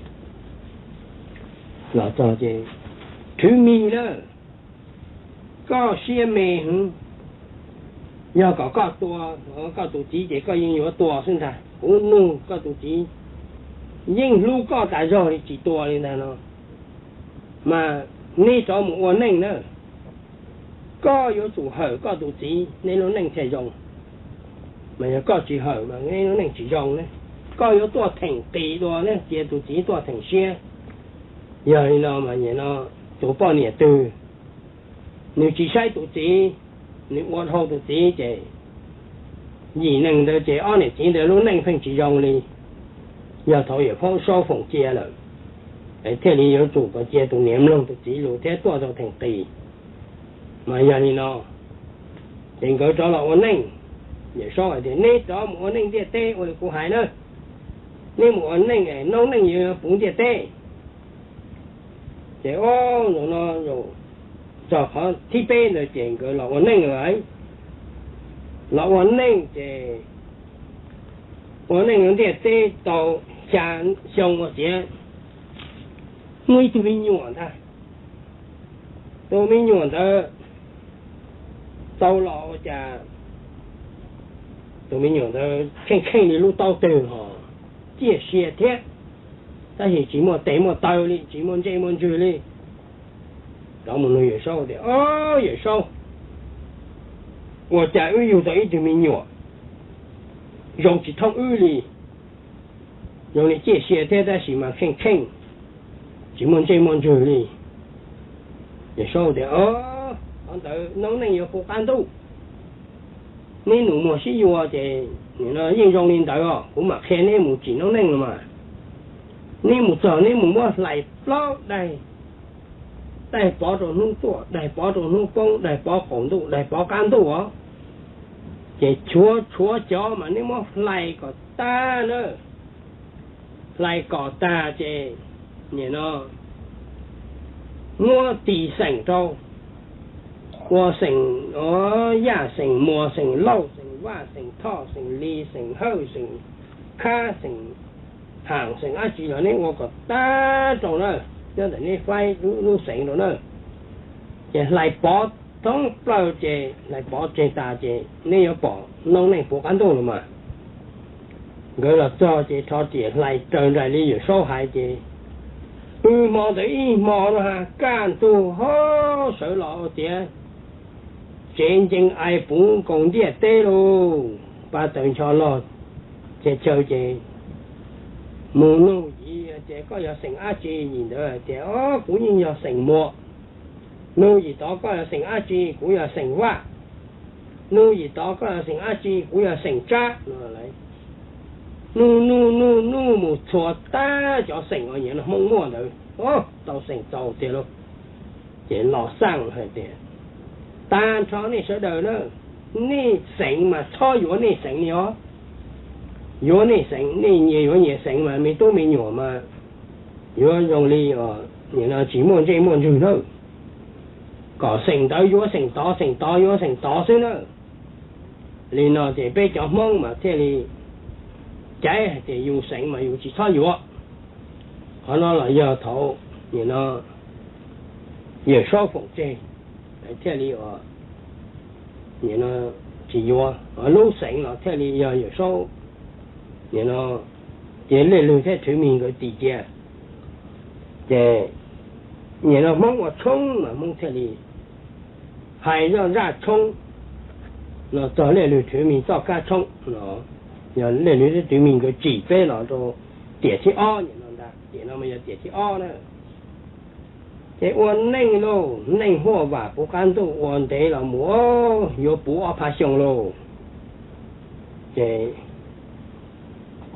Los txog ces, Rhwv Mis na, koj siab me heev, yog kom koj tua koj tus txiv ces koj yeej yuav tua xwb ntag. Kuv nug koj tus txiv yeej hlub koj tas zog li tsis tua li ntag no, mas neb rov mus ua neej na. Koj yuav tsum hawm koj tus txiv, neb lub neej thiaj zoo. Mas yog koj tsis hawm mas neb lub neej tsis zoo ne. Koj yuav tuaj theem qis dua ne, cia tus txiv tuaj theem siab. Yog li no mas nim no tus poj niam twg nws tsis saib tus txiv, nws ua dhau tus txiv ces yim neeg ntawd ces ob niam txiv ntawd lub neej pheej tsis zoo li. Yog thaum Yawm Saub foom cia lawm, thiaj li yuav tsum kom cia tus niam mloog tus txiv lus thiab tuaj rau theem qis. Mas yog li no ces nkawd rov los ua neej. Yawm Saub hais tias, neb rov mus ua neej ntiaj teb ua li kuv hais na, neb mus ua neej es noob neej yuav puv ntiaj teb. Ces o, zaum no, txog qhov thib peb ntawd ces nkawd los ua neej lawm. Los ua neej ces ua neej ntiaj teb tau xya xyoo ua ciav muaj ib tug me nyuam ntag. Tus me nyuam ntawd tau los ua cas tus me nyuam ntawd kheej kheej li lub taub twg ho ciaj sia thiab, tab sis tsis muaj tes muaj taw li, tsis muaj ntsej muaj ntswg li. Rov mus nug Yawm Saub tias, o, Yawm Saub, ua cas wb yug tau ib tug me nyuam zoo tsis thooj wb li, zoo li ciaj sia thiab tab sis mas kheej kheej, tsis muaj ntsej muaj ntswg li. Yawm Saub tias, o, qhov ntawd noob neej yuav puv qab ntuj. Neb nus muag sib yuav ces nim no yeej zoo li ntawd os, kuv mam qhia neb mus tsim noob neej los mas. Neb mus txog neb mus muab hlais plaub daim, daim pov rau hnub tuaj, daim pov rau hnub poob, daim pov qaum ntuj, daim pov qab ntuj os. Ces tshuav tshuav cov mas neb muab hlais kom tag na. Hlais kom tag ces nim no muab tis xeem rau, ua xeem Yaj, xeem Muas, xeem Lauj, xeem Vaj, xeem Thoj, xeem Lis, xeem Hawj, xeem Khab, xeem Ham, xeem dab tsi los neb ua kom tag rau na, nyob ntawm neb faib lub xeev rau na. Ces hlais pov thoob plaws ces hlais pov tseg tas ces neb yuav pom noob neej puv qab ntuj los mas. Nkawd los txog ces rho riam hlais raws nraim li Yawm Saub hais ces, pw hmo ntawd ib hmo no ha kaj ntug ho sawv los tias tsev ncees ais puv nkaus ntiaj teb lauj, pa taws ncho log chaw chaw ces mus nug yim tias koj yog xeem dab tsi, yim ntawd hais tias o kuv yeej yog xeem Muas. Nug yim tod koj yog xeem dab tsi, kuv yog xeem Vaj. Nug yim tod koj yog xeem dab tsi, kuv yog xeem Tsab no. Nug nug nug nug mus txhua tag cov xeem uas nyiam no Hmoob muaj ntawd, tau xeem txaus tiag lauj. Ces los xaj hais tias, tag nrho nej sawv daws na, nej xeev mas txhob yuav nej xeev li os. Yuav nej xeev, nej nyias yuav nyias xeev mas me tub me nyuam mas yuav zoo li nim no tsis muaj ntsej muaj ntswg nawb. Kom xeem ntawd yuav xeem tod, xeem tod yuav xeem tod xwb na. Li no ces peb cov Hmoob mas thiaj li caiv hais tias yus xeev mas yus tsis txhob yuav. Qhov no los yog thaum nim no Yawm Saub foom tseg thiaj li tsis yuav, lub xeev los thiaj li yog Yawm Saub nim no ces Liaj Lwg thiab Rhwv Mis nkawd tis cia. Ces nim no Hmoob ua tshoob mas Hmoob thiaj li hais zoj zaj tshoob no txog Liaj Lwg Rhwv Mis txoj kab tshoob no, yog Liaj Lwg thiab Rhwv Mis nkawd tsim peb los rau tiam thib ob nim no ntag, tiam no mas yog tiam thib ob na. Ces ua neej lauj, neej huaj vam puv qab ntuj ua ntev los mus yuav puv ob phav xyoo lauj. Ces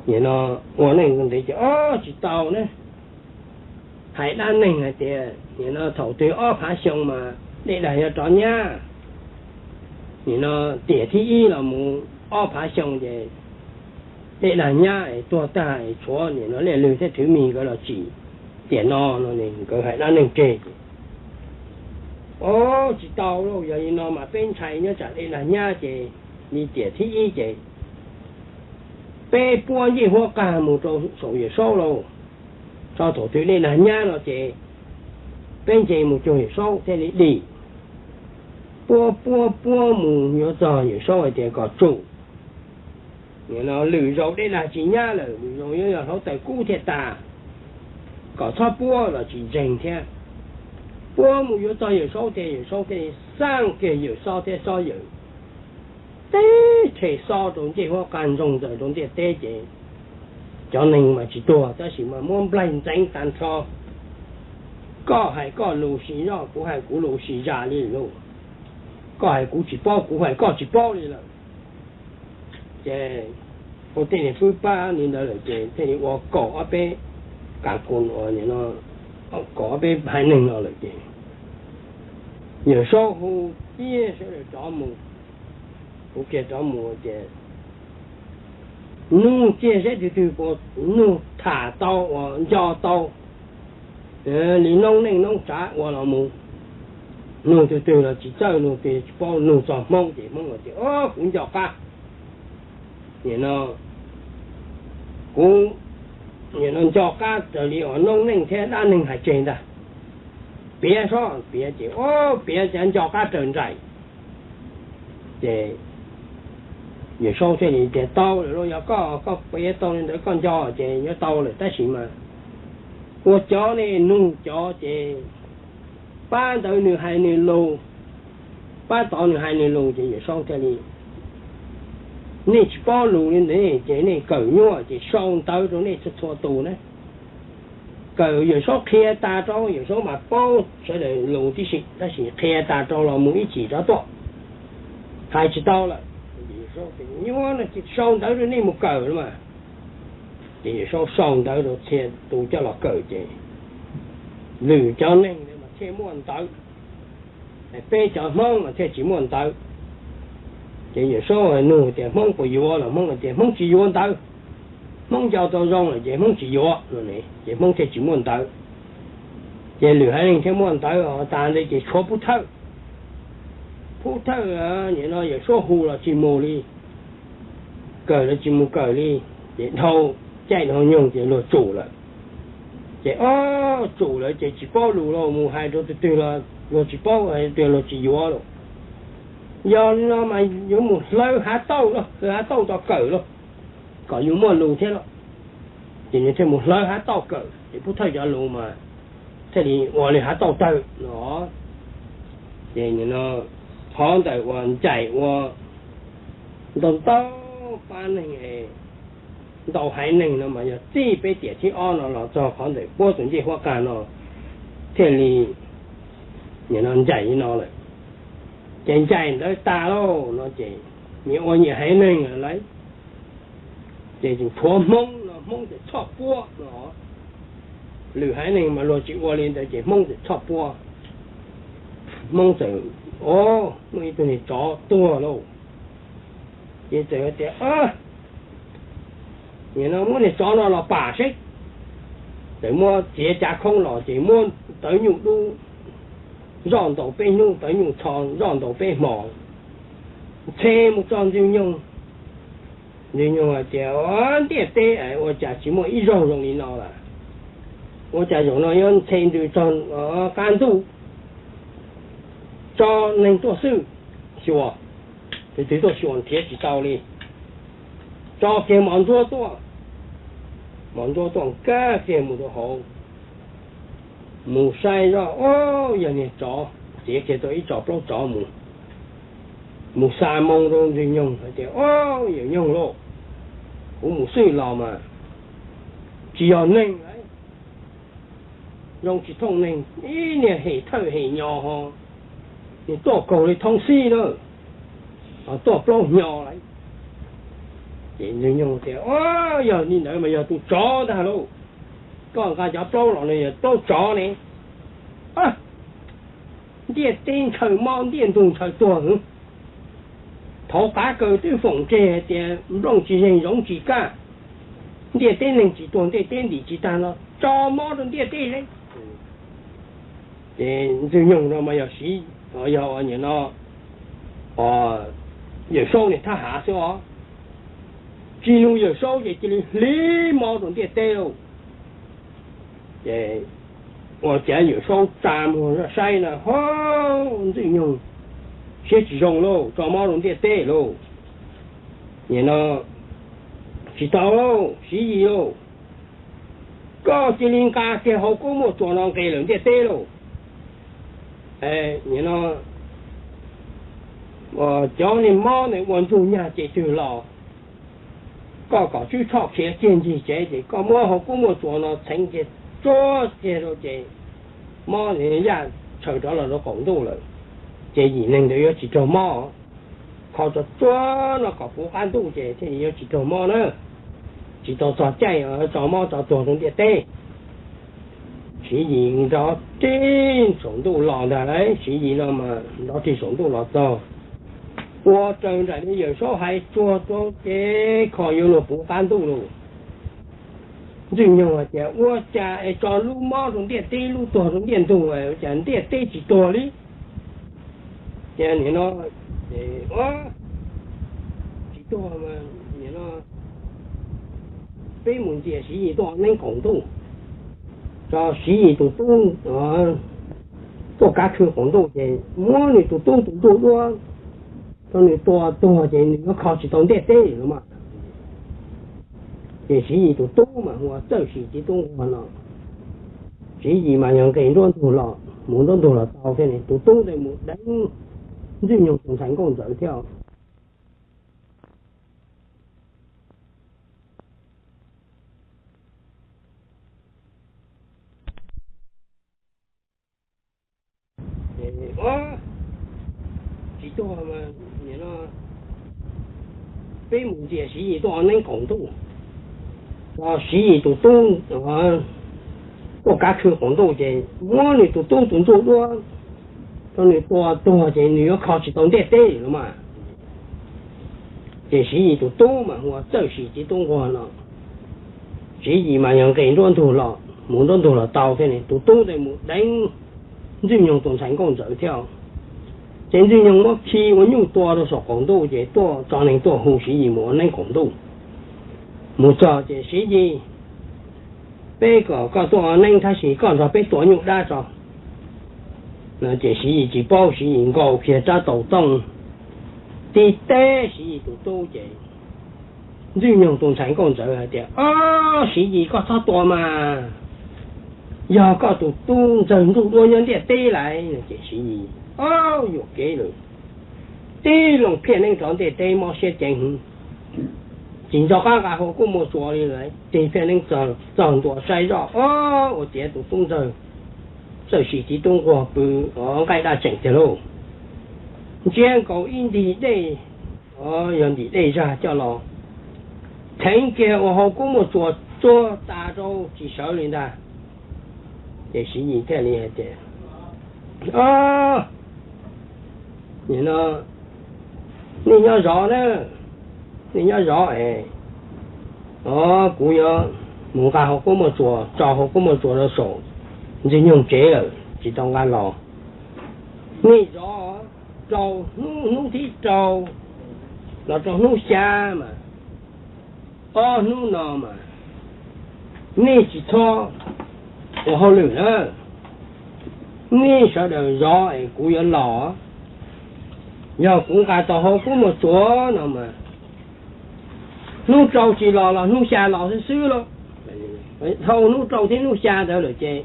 nim no ua neej ntev ces ob tsis tau ne. Hais dab neeg hais tias nim no thaum twg ob phav xyoo mas dej dag yuav rov nyab. Nim no tiam thib ib los mus ob phav xyoo ces dej dag nyab es tuag tag es tshuav nim no Liaj Lwg thiab Rhwv Mis nkawd los tsim tiam no no, nkawd hais dab neeg tseg ces o Tsis tau lauj, yog li no mas peb ntshai nyob tsam dej nag nyab ces li tiam thib ib ces peb puab ncej huab qag mus rau saum Yawm Saub lauj. Tso thaum twg dej nag nyab no ces peb nce mus cuag Yawm Saub thiaj li dim. Puab puab puab mus yuav txog Yawm Saub hais tias kom tsum. Nim no lwm zaus dej nag tsis nyab lawm, lwm zaus yuav yog hluav taws kub thiaj tas, kom txhob puab los tsis ntseeg thiab. Puab mus yuav txog Yawm Saub thiab, Yawm Saub thiaj li xaj kiag Yawm Saub thiab Saub Yawm teb rhe xob rau ncej huab qag ntsoog ntxaws rau ntiaj teb ces cov neeg mas tsis tuag tab sis mas muab nplaig ntxeev tag nrho. Koj hais koj lus sis zoj, kuv hais kuv lus sis zaj li lauj. Koj hais kuv tsis paub, kuv hais koj tsis paub li lawm. Ces ua tej niag fwb pab li ntawd lawm ces thiaj li ua kaum ob peb kas kus, kaum ob peb haiv neeg no lawm ces Yawm Saub hu kiag sawv daws rov mus, hu kiag rov mus ces nug kiag seb twg twg puas nug tham tau uas nco tau li noob neej noob tsav ua los mus. Nug twg twg los tsis txawj, nug twg tsis paub, nug txog Hmoob ces Hmoob tias, Kuv nco qab. Nim no kuv nim no nco qab raws li uas noob neej thiab dab neeg hais tseg ntag. Piav sob, piav ces, Piav ces nco qab raws nraim. Ces Yawm Saub thiaj li tias, Tau lawm lauj, yog koj, koj piav tau li ntawd koj nco ces yuav tau lawm tab sis mas ua cov nej nug cov ces pab ntawd nws hais nws lus, pab tod nws hais nws lus. Ces Yawm Saub thiaj li, Nej tsis paub lus li ntawd ces nej kawm nyuaj ces sau ntawv rau nej txhua txhua tus na. Kawm Yawm Saub qhia tas rau, Yawm Saub mas paub sawv daws lus tib si tab sis qhia tas rau los mus ib chim rov tuaj, hais tsis tau lawm. Yawm Saub tias, Nyuaj no ces sau ntawv rau nej mus kawm los mas. Ces Yawm Saub sau ntawv rau txhia tus coj los kawm ces lwm cov neeg mas thiaj muaj ntawv, peb cov Hmoob mas thiaj tsis muaj ntawv. Ces Yawm Saub nug tias, Hmoob puas yuav los? Hmoob tias Hmoob tsis yuav ntawv, Hmoob nco tau zoo lawm ces Hmoob tsis yuav no, ces Hmoob thiaj tsis muaj ntawv. Ces lwm haiv neeg thiaj muaj ntawv tas ntawd ces tshuav Pub Thawj. Pub Thawj nim no Yawm Saub hu los tsis mus li, kawm los tsis mus kawm li, ces dhau caij dhau nyoog ces luag tsum lawm. Ces ob tsum lawm ces tsis paub lus los mus hais rau tus twg los luag tsis paub, hais rau tus twg luag tsis yuav lawm. Yog li no mas yuav mus hlawv hav tauj, hlawv hav tauj tso kawm los kom yus muaj lus thiab los. Ces nws thiaj mus hlawv hav tauj kawm ces Pub Thawj cov lus mas thiaj li ua li hav tauj tawg no. Ces qhov ntawm uas ncaim ua ntau ntau pab neeg, ntau haiv neeg no mas yog txij peb tiam thib ob no los txog qhov ntawm puab tus ncej huab qag no thiaj li ncaim li no lawm. Ces ncaim ntawd tas lauj no ces nyias ua nyias haiv neeg lawm lauj. Ces tseem tshuav Hmoob no, Hmoob txawm txhoj puab no. Lwm haiv neeg mas luag tsis ua li ntawd ces Hmoob txawm txhoj puab. Hmoob txawm, o, muaj ib tug niag tsov tuag lauj. Ces txawm tias, Nim no muab niag tsov no los pam seb. Txawm muab txiav cav khoob los ces muab tawv nyuj dub zoj ntaus peb hnub, tawv nyuj txho zoj ntaus peb hmo, ntxhe mus txog Ntxwg Nyoog. Ntxwg Nyoog hais tias, Ntiaj teb ua cas tsis muaj ib zaug zoo li no lawm? Ua cas zaum no yuav ntxhe ntws txog qab ntuj? Tso neeg tuaj xwb, xyuas, tus twg tuaj xyuas nrhiav tsis tau li. Tso kiag mos ntsuab tuaj, mos ntsuab tuaj nkag kiag mus rau hauv, mus saib zoj, o, yog niag tsov, txiav kiag tau ib tso plaub tsov mus. Mus xa moo rau Ntxwg Nyoog hais tias, O, yawm Nyoog lauj, kuv mus xwb los mas tsis yog neeg lauj, zoo tsis thooj neeg, ib niag hem thawj hem nyo ho, nws tuaj kaug li thoob xib na, tuaj plaub hnyo lauj. Ces Ntxwg Nyoog tias, O, yog li ntawd mas yog tus tsov ntag lauj. Koj nqa cov plaub los no yog plaub tsov ne. Ntiaj teb ntshaw mob, ntiaj ntug ntshaw tuag. Thaum qav kaws twb foom tseg hais tias nplooj tsis zeeg zoov tsis kaj, ntiaj teb neeg tsis tuag, ntiaj teb ntim tsis tag no tso mob rau ntiaj teb seb. Ces Ntxwg Nyoog no mas yog siv yog nim no Yawm Saub niag thab ham xwb os. Tsis nug Yawm Saub ces cia li hliv mob rau ntiaj teb lauj. Ces ua cas Yawm Saub tsa muag saib na, ho, Ntxwj Nyoog siab tsis zoo lauj, tso mob rau ntiaj teb lauj. Nim no tsis tau lauj, Siv Yis lauj, koj cia li nqa kiag hauv koob muaj tsuas no nqis lawm ntiaj teb lauj. Nim no cov niag mob ntawd ua ntsuj nyag ces twg los, koj kom Tswb Tshoj khiav kiag ncig tsev ces koj muab hauv koob muaj tsuas no txheev kiag tsuag kiag rau ces mob yaj tshaws rov los rau qaum ntuj lawm, ces yim neeg ntawd yuav tsis raug mob. Kho tsuag tsuag no kom puv qab ntuj ces thiaj yuav tsis raug mob na. Tsis tau txog caij tso mob tso tuag rau ntiaj teb. Siv Yis nrov rig saum ntuj los ntag lauj. Siv Yis no mas nrov rig saum ntuj los txog, ua raws nraim li Yawm Saub hais tsuag tsuag ces kho yuav luag puv qab ntuj lauj. Ntxwj Nyoog hais tias ua cas es tso lub mob rau ntiaj teb lub tuag rau ntiaj ntug, ua cas ntiaj teb tsis tuag li? Ces nim no tsis tuag, nim no peb mus ntxias Siv Yis tuaj neeb qaum ntuj, tso Siv Yis tus tub tuaj kav khw qaum ntuj ces muab nws tus tub tus ntsuj duab rau nws tua tuag ces nws yuav kho tsis tau ntiaj teb li los mas. Ces Siv Yis tus tub mas hu ua Txawj Sim Txiv Tub Nquag no. Siv Yis mas yog nqis nruab ntug los, mus nruab ntug los tau thiab ne, tus tub ntawd mus deev Ntxwj Nyoog tus ntxhais nkauj ntxawm thiab. Tsis tuag, peb mus ntxias Siv Yis tuaj neeb qaum ntuj, Siv Yis tus tub tuaj kav khw qaum ntuj ces muab nws tus tub tus ntsuj duab rau nws tua tuag ces nws yuav kho tsis tau ntiaj teb li los mas. Ces Siv Yis tus tub mas hu ua Txawj Sim Txiv Tub Nquag no. Siv Yis mas yog nqis nruab ntug los, mus nruab ntug los tau thiab ne, tus tub ntawd mus deev Ntxwj Nyoog tus ntxhais nkauj ntxawm thiab. Ces Ntxwj Nyoog muab khi ua nyuj tua rau saum qaum ntuj ces tuaj tso neeg tuaj hu Siv Yis mus ua neeb qaum ntuj. Mus txog ces Siv Yis, peb kom koj tuaj ua neeb tab sis koj nrog peb tua nyuj dab tso. Ces Siv Yis tsis paub, Siv Yis nkaus kiag rab taus tooj tib teb Siv Yis tus tub ces Ntxwj Nyoog tus ntxhais nkauj ntxawm hais tias, Ob, Siv Yis koj txhob tua mas, yog koj tus tub ntxawg ntsuj duab nyob ntiaj teb lawm. Ces Siv Yis, Ob, yuam kev lawm. Tib loo phiaj neeb rov ntiaj teb mob siab ceev heev, tsis nco qab nqa hauv koob muaj tsuas li lawm. Tig phiaj neeb txog ntua saib zoj, ob, ua ciav tus tub ntxawg Txawj Sim Txiv Tub Nquag pw nqaij daj tseem tiag lauj. Ntsiab nkaus ib ntim dej, yog ntim dej zag coj los theev kiag ua hauv koob muaj tsuas tsuag tas rau tsis sawv li ntag. Ces Siv Yis thiaj li hais tias, Ob, nim no nej nyob zov na, nej nyob zov es, o, kuv yuav mus nqa hauv koob muaj tsuas, tso hauv koob muaj tsuas rau saum Ntxwg Nyoog tsev lawm, tsis tau nqa los. Nej zov rau hnub, hnub thib rau los rau hnub xya mas, ob hnub no mas nej tsis txhob ua hauj lwm na, nej sawv daws zov es kuv yuav los. Yog kuv nqa tau hauv koob muaj tsuas no mas, hnub rau tsis los los hnub xya los xwb xwb lauj. Dhau hnub rau thiab hnub xya ntawd lawm ces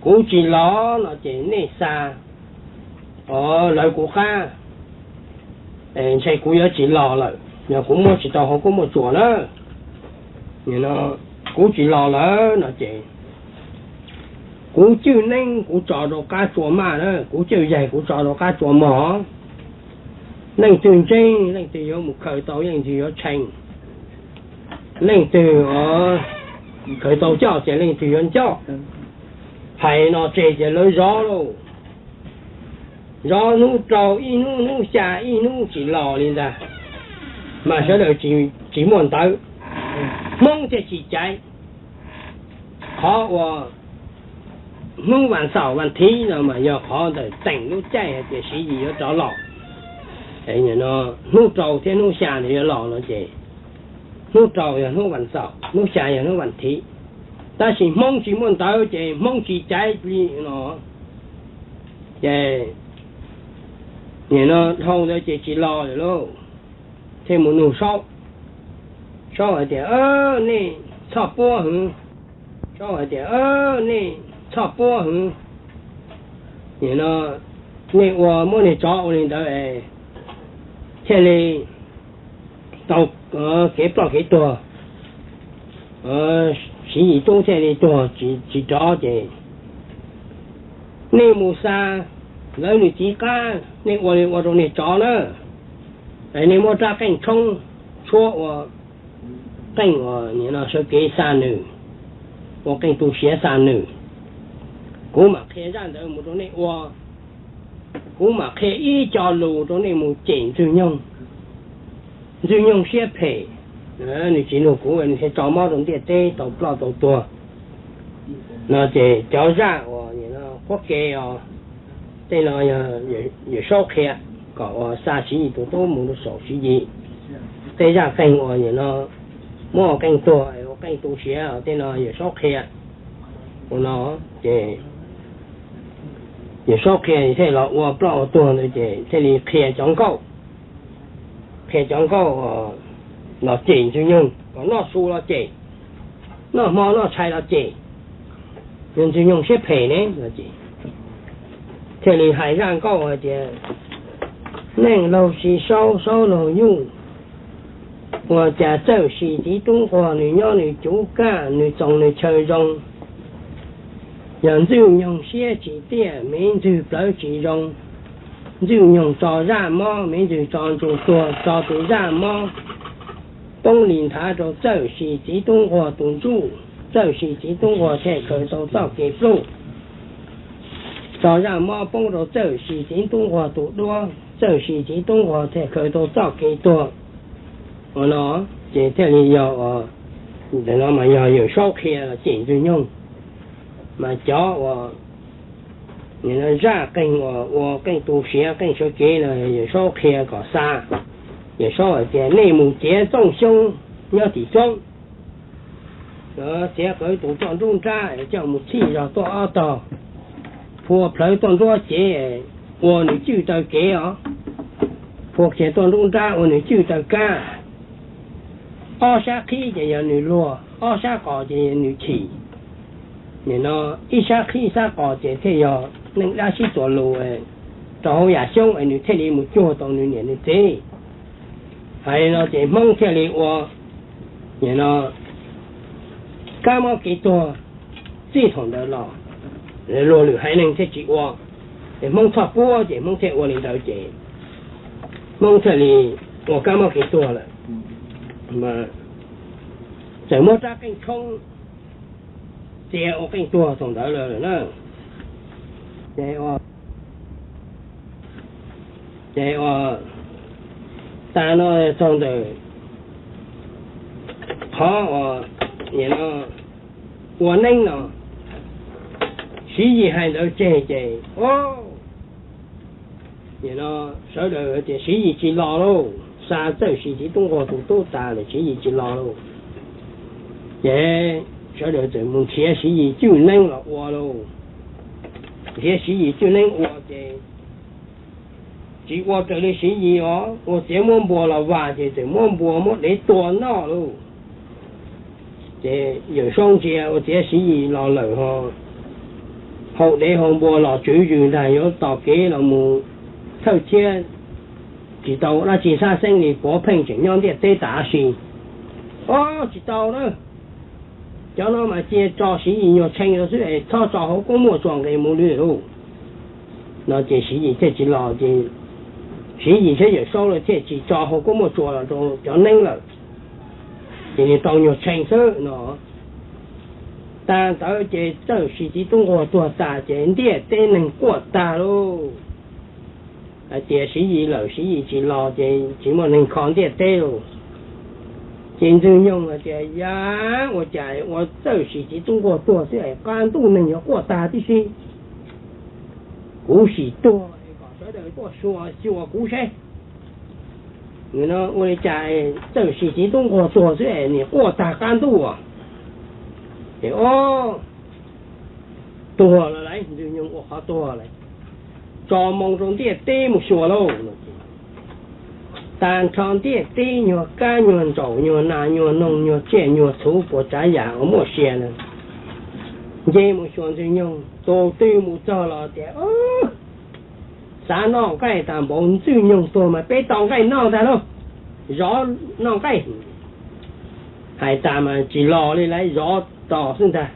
kuv tsis los no ces nej xa lawv kuv qab, ntshe kuv yuav tsis los lawm, yog kuv muab tsis tau hauv koob muaj tsuas na. Kuv tsis los lawm no ces kuv cwj neeb kuv tso rau qab tsua maj na, kuv cwj yaig kuv tso rau qab tsua mog. Leej twg ntseeg, leej twg yuav mus khaws tau leej twg yuav tshee, leej twg khaws tau coj ces leej twg yuav ncoj. Hais no tseg ces lawv zov lauj. Zov hnub rau ib hnub, hnub xya ib hnub tsis los li ntag, mas sawv daws tsis muaj ntawv, Hmoob thiaj tsis caiv. Qhov uas Hnub vas xaum vas thiv no mas yog qhov ntawm teem lub caij hais tias Siv Yis yuav rov los. Hnub rau thiab hnub xya nws yuav los no ces hnub rau yog hnub vas xaum, hnub xya yog hnub vas thiv. Tab sis Hmoob tsis muaj ntawv ces Hmoob tsis caiv li no. Ces nim no dhau ntawd ces tsis los lawm lauj. Thiaj mus nug Saub. Saub hais tias, nej txhoj puab hwv. Saub hais tias, nej txhoj puab hwv. Nim no nej ua muab niag tsov ua li ntawd es thiaj li tau kev ploj kev tuag. Siv Yis tub thiaj li tuag tsis rov ces nej mus xa lawv nws txiv qab, nej ua li ua rau niag tsov na. Nej muab rab qeej tshoob tshuab ua qeej uas sawv kev xa nws, ua qeej tu siav xa nws. Kuv mam qhia zaj ntawd mus rau nej ua. Kuv mam qhia ib co lus rau nej mus cem Ntxwg Nyoog. Ntxwg Nyoog siab phem, nws tsis nug kuv, nws thiaj tso mob rau ntiaj teb tau ploj tau tuag. No ces cov zaj uas qhuab ke os, tej no yog Yawm Saub qhia kom uas xa Siv Yis tus tub mus rau saum Siv Yis. Tej zaj qeej uas nim no muab ua qeej tuag, ua qeej tu siav, tej no Yawm Saub qhia. Ua no ces Yawm Saub qhia thiaj los ua ploj ua tuag ntawd ces thiaj li qhia cov nkauj, qhia cov nkauj los cem Ntxwg Nyoog, kom noj su los cem, noj hmo noj tshais los cem, yog Ntxwg Nyoog siab phem ne. Thiaj li hais zaj nkauj hais tias, neej laug Siv Saub, Saub laug Yuj, ua cas Txawj Sis txiv tub nquag nws nyob nws cuv kaj, nws txoos nws chaw zoo. Yog Ntxwg Nyoog siab tsis tiaj, me ntxwg plawv tsis zoo. Ntxwg Nyoog tso zaj mob, me ntxwg tso ntsug tuag, tso tus zaj mob poob li nthav rau Txawj Sis txiv tub nquag tus ntsuj. Txawj Sis txiv tub nquag thiaj khaws tau txoj kev pluj. Tso zaj mob poob rau Txawj Sis txiv tub nquag tus duab, Txawj Sis txiv tub nquag thiaj khaws tau txoj kev tuag. Ua no ces thiaj li yog, ntawm no mas yog Yawm Saub qhia los cem Ntxwg Nyoog. Mas cov uas zaj qeej uas ua qeej tu siav qeej sawv kev no Yawm Saub qhia kom xa. Yawm Saub hais tias nej mus txiav txooj xyoob nyob tim roob, txiav qhov tus toj nruab nrab coj mus txhij zog tuaj ob tog, phua plhawv tuaj nruab cev, ua nws cwj taw kev os, phua kiag tuaj nruab nrab ua nws cwj taw kab. Ob sab qhib ces yog nws luag, ob sab qos ces yog nws chim. Nim no ib sab qhib sab qos ces thiaj yog neej dab sib txuas lus rau hauv yam xyoob es nws thiaj li mus cuag tau nws niam nws txiv. Hais li no ces Hmoob thiaj li ua, nim no kab mob kev tuag txij thaum ntawd los, luag lwm haiv neeg thiaj tsis ua. Ces Hmoob txhoj puab ces Hmoob thiaj ua li ntawd ces Hmoob thiaj li ua kab mob kev tuag lawm. Txawm muab rab qeej tshoob txia ua qeej tuag thaum ntawd lawm na. Ces ua tas no txog ntawm qhov uas nim no ua neeb no, Siv Yis hais ntawd tseg ces, nim no sawv daws tias Siv Yis tsis los lauj, xa Txawj Sis txiv tub nquag tus tub tas lawm Siv Yis tsis los lauj. Ces sawv daws txawm mus nrhiav Siv Yis cwj neeb los ua lauj. Nrhiav Siv Yis cwj neeb ua ces tsis ua raws li Siv Yis os, ua txiav muab npua los vas ces txawm muab npua muab dev tua noj lauj. Ces Yawm Saub ntsia ua txiav Siv Yis los lawm ho haus dev haus npua los tswv zws ntag, yuav tos kev los mus thawj thiab tsis tau dab tsi sab xeeb li, puav pheej tseem nyob ntiaj teb tas dab tsi. Ob, tsis tau na, cov no mas cia tso Siv Yis nyuag tshee rau xwb es txhob tso hauv koob muaj tsua nqis mus li lauj. No ces Siv Yis thiaj tsis los ces Siv Yis thiab Yawm Saub lawv thiaj tsis tso hauv koob muaj tsua los rau cov neeb lawm. Ces nws tau nyuag tshee xwb no. Tas ntawd ces Txawj Sis txiv tub nquag tuag tas ces ntiaj teb neeg quaj tag lauj. Hais tias Siv Yis lawm Siv Yis tsis los ces tsis muaj neeg kho ntiaj teb lauj. Ces Ntxwg Nyoog hais tias, Yam, ua cas ua txawj sim txiv tub nquag tuag xwb es qab ntuj neeg yuav quaj tag tib si. Kuv sim tuag es kom sawv daws tuaj xyuas xyuas kuv seb ua li cas txawj sim txiv tub nquag tuag xwb es nim quaj tag qab ntuj. Ces o, tuag lawm lauj, Ntxwg Nyoog ua qhov tuag lawm, tso moo rau ntiaj teb mus xyuas lauj. Tag nrho ntiaj teb nyuag kab nyuag ntsaum nyuag nas nyuag noog nyuag tsiaj nyuag txhu puas tsav yam uas muaj sia na, nce mus xyuas Ntxwg Nyoog. Tus twg mus txog los tias, Xav noj nqaij tas npaum Ntxwg Nyoog tuag mas peb tau nqaij noj ntag lauj, zov noj nqaij. Hais tas mas tsis los li lauj, zov tos xwb ntag.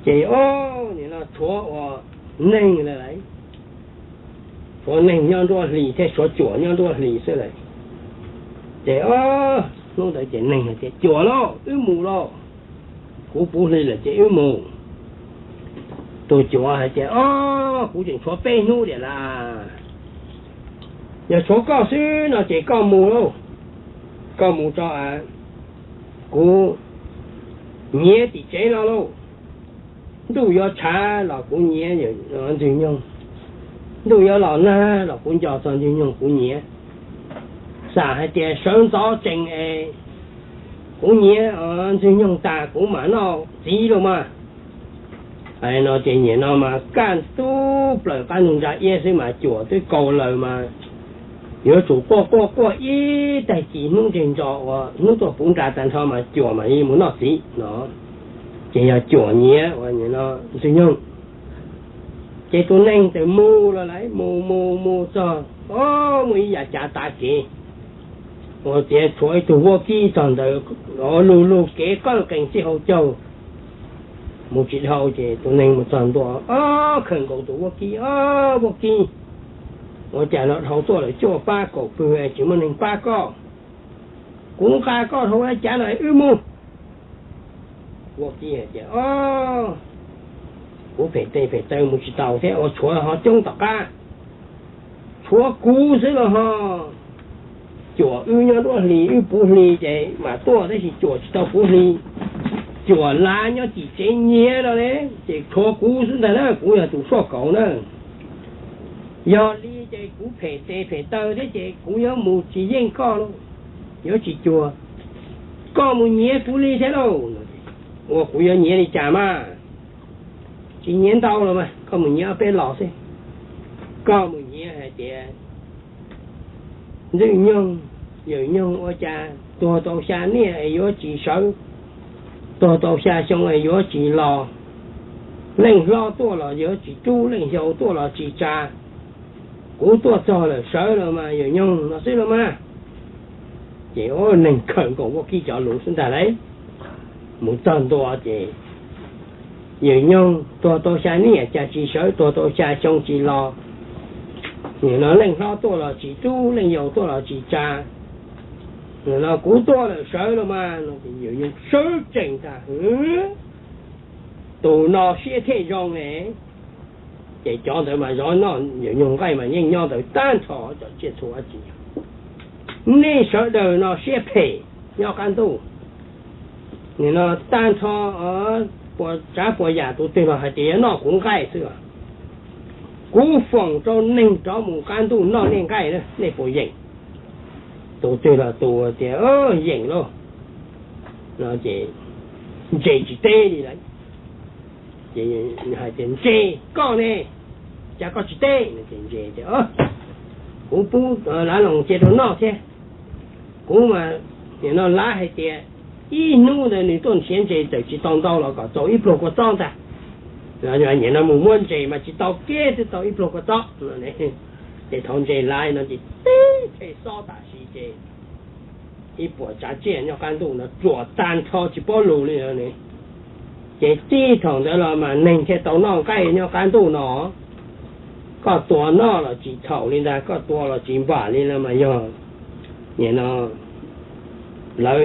Ces o, nim no tshuav ua neeg lawm lauj, tshuav neeg nyob nruab hlis thiab tshuav cuam nyob nruab hlis xwb lawm. Ces o, hnub ntawd ces neeg hais tias, Cuam lauj, wb mus lauj, kuv puv hli lawm ces wb mus. Tus cuam hais tias, O, kuv tseem tshuav peb hnub diam lauj, yog tshuav koj xwb no ces koj mus lauj, koj mus tso, kuv nyiav tim tsev no lauj. Ntuj yuav tshav los kuv nyiav Ntxwg Nyoog, ntuj yuav los nag los kuv nco txog Ntxwg Nyoog kuv nyiav. Xam hais tias sawv ntxov tsees es kuv nyiav Ntxwg Nyoog tas kuv mam noj txiv lauj mas. Hais no ces nim no mas kaj ntug plaws qab ntug ntsa iab xwb mas cuam twb kaus laws mas yuav tsum quaj quaj quaj ib tag kis hnub ntseg ntso uas hnub tuaj puv nra tag nrho mas cuam mam li mus noj txiv no. Ces yog cuam nyiav ua Ntxwg Nyoog. Ces tus neeg txawm mus los lawm, mus mus mus txog, o, muaj ib yav cav tav kev uas txiav tshuav ib tug vaub kib txog ntawd, lug lug kev qawj qees txij hauv caug mus tsis dhau. Ces tus neeg mus txog ntua, O, khawm nkaus tus vaub kib, O, vaub kib, ua cas los dhau tuaj lawm cuaj pab kaum pwg tsis muaj neeg pab koj? Kuv nqa koj dhau cav no wb mus. Vaub kib hais tias, O, kuv phem tes phem taw mus tsis tau thiab, ua tshuav ho coob tom qab, tshuav kuv xwb los ho. Cuam wb nyob nruab hlis wb puv hli ces mam tuaj tab sis cuam tsis tau puv hli. Cuam lav nyob tim tsev nyiav no ne, ces tshuav kuv xwb ntag na, kuv yog tus suaj kaus na. Yog li ces kuv phem tes phem taw thiab ces kuv yuav mus tsis yeej koj lauj, yuav tsis cuag. Koj mus nyiav kuv li thiab lauj. Ua kuv yuav nyiav li cas mas? Tsis nyiav ntau los mas koj mus nyiav ob peb los xwb. Koj mus nyiav hais tias Ntxwg Nyoog, Yawm Nyoog ua cas tuag tau xya niaj es yuav tsis sawv, tuag tau xya xyoo es yuav tsis los, leej hlob tuaj los yuav tsis rub, leej yau tuaj los tsis tsa, kuv tuaj txog lawm sawv los mas Yawm Nyoog no xwb los mas. Ces neeg khawm nkaus vaub kib cov lus xwb ntag lauj. Mus txog ntua ces Yawm Nyoog tuag tau xya niaj cas tsis sawv, tuag tau xya xyoo tsis los, nim no leej hlob tuaj los tsis rub, leej yau tuaj los tsis tsa, nim no kuv tuaj lawm sawv los mas no. Ces Yawm Nyoog sawv tsees ntag, Tus no siab thiaj zoo ne. Ces cov ntawd mas zov noj Yawm Nyoog nqaij mas yeej nyob ntawd tag nrho cov tsiaj txhu dab tsi. Nej sawv daws no siab phem nyob qab ntuj. Nim no tag nrho puas tsav puas yam tus twg los hais tias yuav noj kuv nqaij xwb. Kuv foom rau neeg rov mus qab ntuj noj nej nqaij, nej puas yeem? Tus twg los tus tias yeem lauj, ces ntses tsis teb li lawm. Ces hais tias, Ntses, koj ne, cas koj tsis teb? Ces ntses tias, Kuv pub lav loos cia rau noj thiab. Kuv mas, nim no lav hais tias ib hnub ntawd nws tuaj nrhiav ntses txawm tsis tau ntau los kom txaus ib pluag kua txob ntag. Nim no mus muab ntses mas tsis tau kiag twb tau ib pluag kua txob. Ces thaum ntses lav no ces tib phe xob tam sim ces ib puas tsav tsiaj nyob qab ntuj no ruam tag nrho tsis paub lus li no ne. Ces txij thaum ntawd los mas neeg thiaj tau noj nqaij nyob qab ntuj no. Koj tua noj los tsis txhaum li ntag, koj tua los tsis npam li no mas yog nim no lawv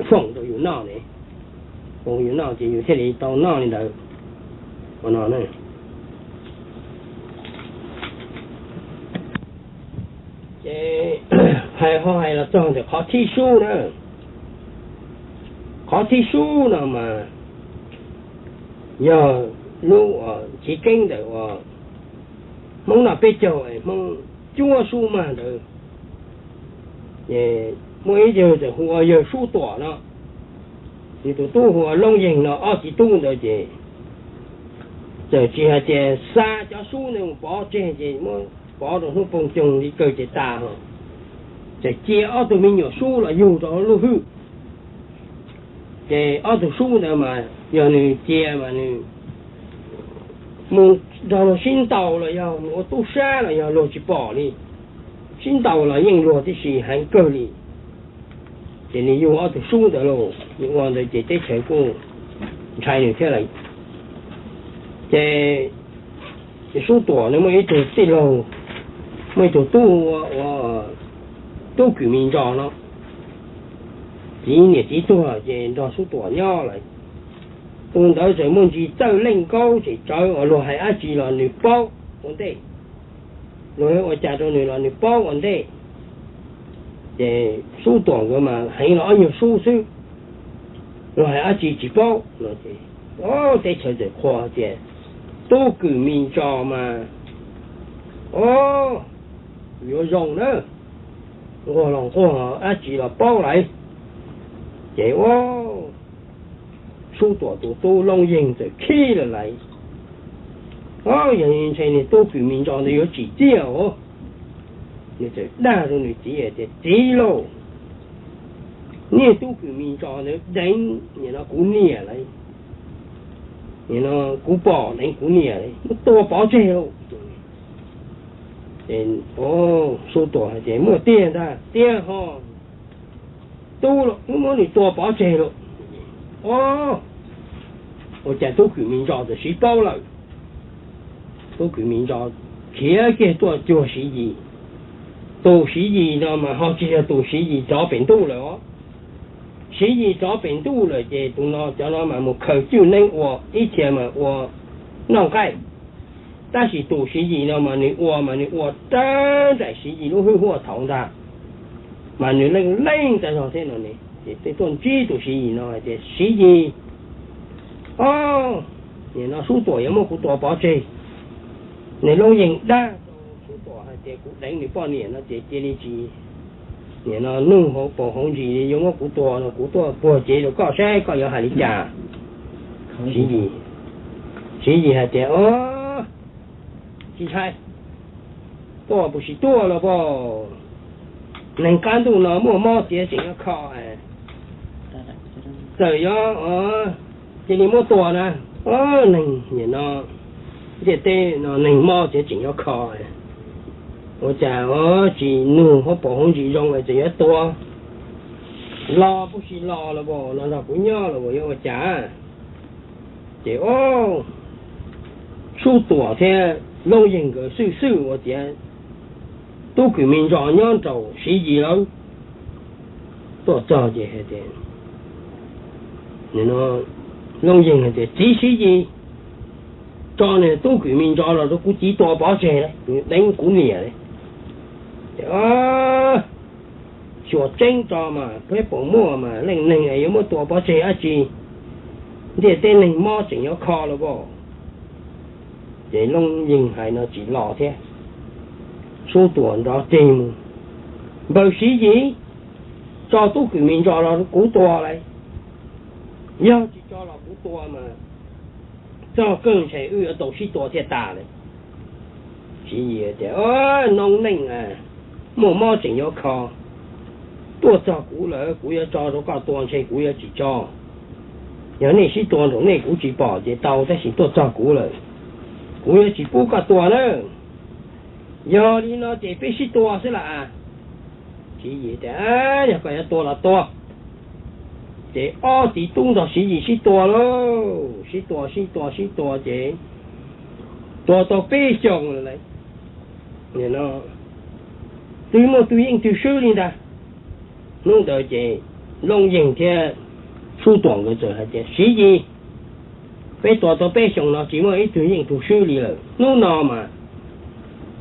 foom rau yus noj ne, foom yus noj ces yus thiaj li tau noj li ntawd. Ua no ces Hais ho hais los txog ntawm qhov thib sub na. Qhov thib sub no mas yog lub uas chiv keeb ntawm uas Hmoob noj peb caug, Hmoob cuab sub mag ntawd. Muaj ib yawg txawm hu ua yawg Sub Tuam no, nws tus tub hu ua Loob Yeeg no, ob txiv tub ntawd ces txawm tsis hais tias xa cov sub ntawd mus pov tseg ces muab pov rau hnub poob coog li kawg ces tas ho, txawm cia ob tug me nyuam sub los yug rau lub hwj. Ces ob tug sub ntawd mas yog nws cia mas nws mus nrog luag sib ntaus los yog mus ua tub sab los yog luag tsis pom li, sib ntaus los yeej luag tib si heev kawg li. Ces nws yug ob tug sub ntawd lauj, nws ua ntawd ces teb chaws kuj ntshai nws thiab lawm. Ces Sub Tuam nws muaj ib tug tij laug, muaj ib tug tub ua Tub Kwm Mis Ntsos no, txiv niam txiv tuag ces nrog Sub Tuam nyob lawm. Tus ntawd txawm muaj ntsis txawj leej nkaub ces tsawv uas luag hais dab tsi los nws paub ua ntej, luag ua cas rau nws los nws paub ua ntej. Ces Sub Tuam nkawd mas heev los ob nyuag sub xwb, luag hais dab tsi tsis paub no ces teb chaws txawm qhuas tias Tub Kwm Mis Ntsos mas, o, yuav zoo na, nquag los nquag dab tsi los paub lawm. Ces ua Sub Tuam tus tub Loob Yeeg txawm khib lawm lais, o, yog ntshe niag Tub Kwm Mis Ntsos ntawd yuav tsim txiaj os. Nws txawm dag rau nws txiv tias, Txiv lauj, niag Tub Kwm Mis Ntsos ntawd deev nim no kuv niam lawm, nim no kuv pom deev kuv niam lawm, muab tua pov tseg lauj. Sub Tuam hais tias, Muaj tiag ntag, tiag ho, tub los wb muab nws tua pov tseg lauj. O, ua cas Tub Kwm Mis Ntsos txawm siv paub lawm. Tub Kwm Mis Ntsos khiav kiag tuaj cuag Siv Yis. Tus Siv Yis no mas ho tsis yog tus Siv Yis rov pem ntuj lawm os. Siv Yis rov pem ntuj lawm ces tus no cov no mas mus khaws cwj neeb ua ib txhia mas ua noj nqaij. Tab sis tus Siv Yis no mas nws ua mas nws ua rau nraim Siv Yis lub hwj huaj thaum ntag, mas nws leej leej tag zog thiab no ne. Ces tej tuaj ntsib tus Siv Yis no hais tias, Siv Yis, o, nim no Sub Tuam yuav muab kuv tua pov tseg. Nws Loob Yeeg dag rau Sub Tuam hais tias kuv deev nws poj niam no ces cia li tsis, nim no nuj hauv paus hauv ntsis li, yuav muab kuv tua no, kuv tuaj puag cev rau koj saib koj yuav hais li cas. Siv Yis, Siv Yis hais tias, O, tsis ntshai, tuaj puas tsis tuaj los pom, neeg qab ntuj no muaj mob txiav tseem yuav kho, txawm yuav cia li muab tua na. O, neeg nim no ntiaj teb no neeg mob txiav tseem yuav kho, ua cas tsis nug hauv paus hauv ntsis zoo es txawm yuav tua, los puas tsis los los pom, los nrog kuv nyob los pom yuav ua cas. Ces o, Sub Tuam thiab Loob Yeeg nkawd xwj xwj ua tias Tub Kwm Mis Ntsos nyob nraum Siv Yis lawm. Tuaj txog ces hais tias, Loob Yeeg hais tias, Txiv Siv Yis, tso niag Tub Kwm Mis Ntsos los rau kuv txiv tua pov tseg, nws deev kuv niam li. Xyuas tseeb tso mas peb puas muaj mas leej neeg es yuav muab tua pov tseg dab tsi, ntiaj teb neeg mob tseem yuav kho los pom. Ces Loob Yeeg hais no tsis los thiab. Sub Tuam nrov rig mus, Npawg Siv Yis, tso Tub Kwm Mis Ntsos los kuv tua lauj. Yog tsis tso los kuv tua mas txog kawg ntshe wb yuav tau sib tua thiaj tas lawm. Siv Yis tias, Noob neej a, muaj mob tseem yuav kho, tuaj txog kuv lawm kuv yuav tso rau koj tua ntshe kuv yuav tsis tso. Yog nej sib tua nraum nej kuv tsis pom ces tau, tab sis tuaj txog kuv lawm, kuv yuav tsis pub koj tua na. Yog li no ces peb sib tua xwb las. Siv Yis tias, Yog koj yuav tua los tua. Ces ob txiv tub nrog Siv Yis sib tua lauj, sib tua sib tua sib tua ces tua tau peb xyoos lawm, twb muaj tug yeej tug swb li ntag. Hnub ntawd ces Loob Yeeg thiab Sub Tuam nkawd txawm hais tias, Siv Yis, peb tua tau peb xyoos no tsis muaj ib tug yeej tug swb li lawm, hnub no mas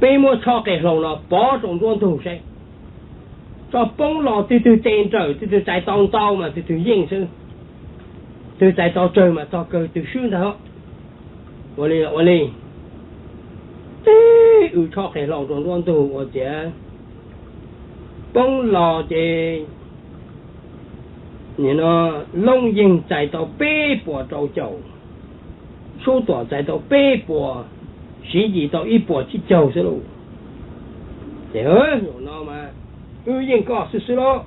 peb muab tshob qe hlau no pov rau nruab ntug saib. Tso poob los twg twg tes nrawm, twg twg txais tau ntau mas twg twg yeej xwb, twg txais tau tsawg mas txog kawg, twg swb ntag. Ua li ua li, tib wb tshob qhia hlau rau nruab ntug ua tiav, poob los ces Looj Yeeg txais tau peb puas rau caum, Sub Tuam txais tau peb puas, Siv Yis tau ib puas tsib caug xwb lauj. Ces zaum no mas wb yeej koj xwb xwb lauj,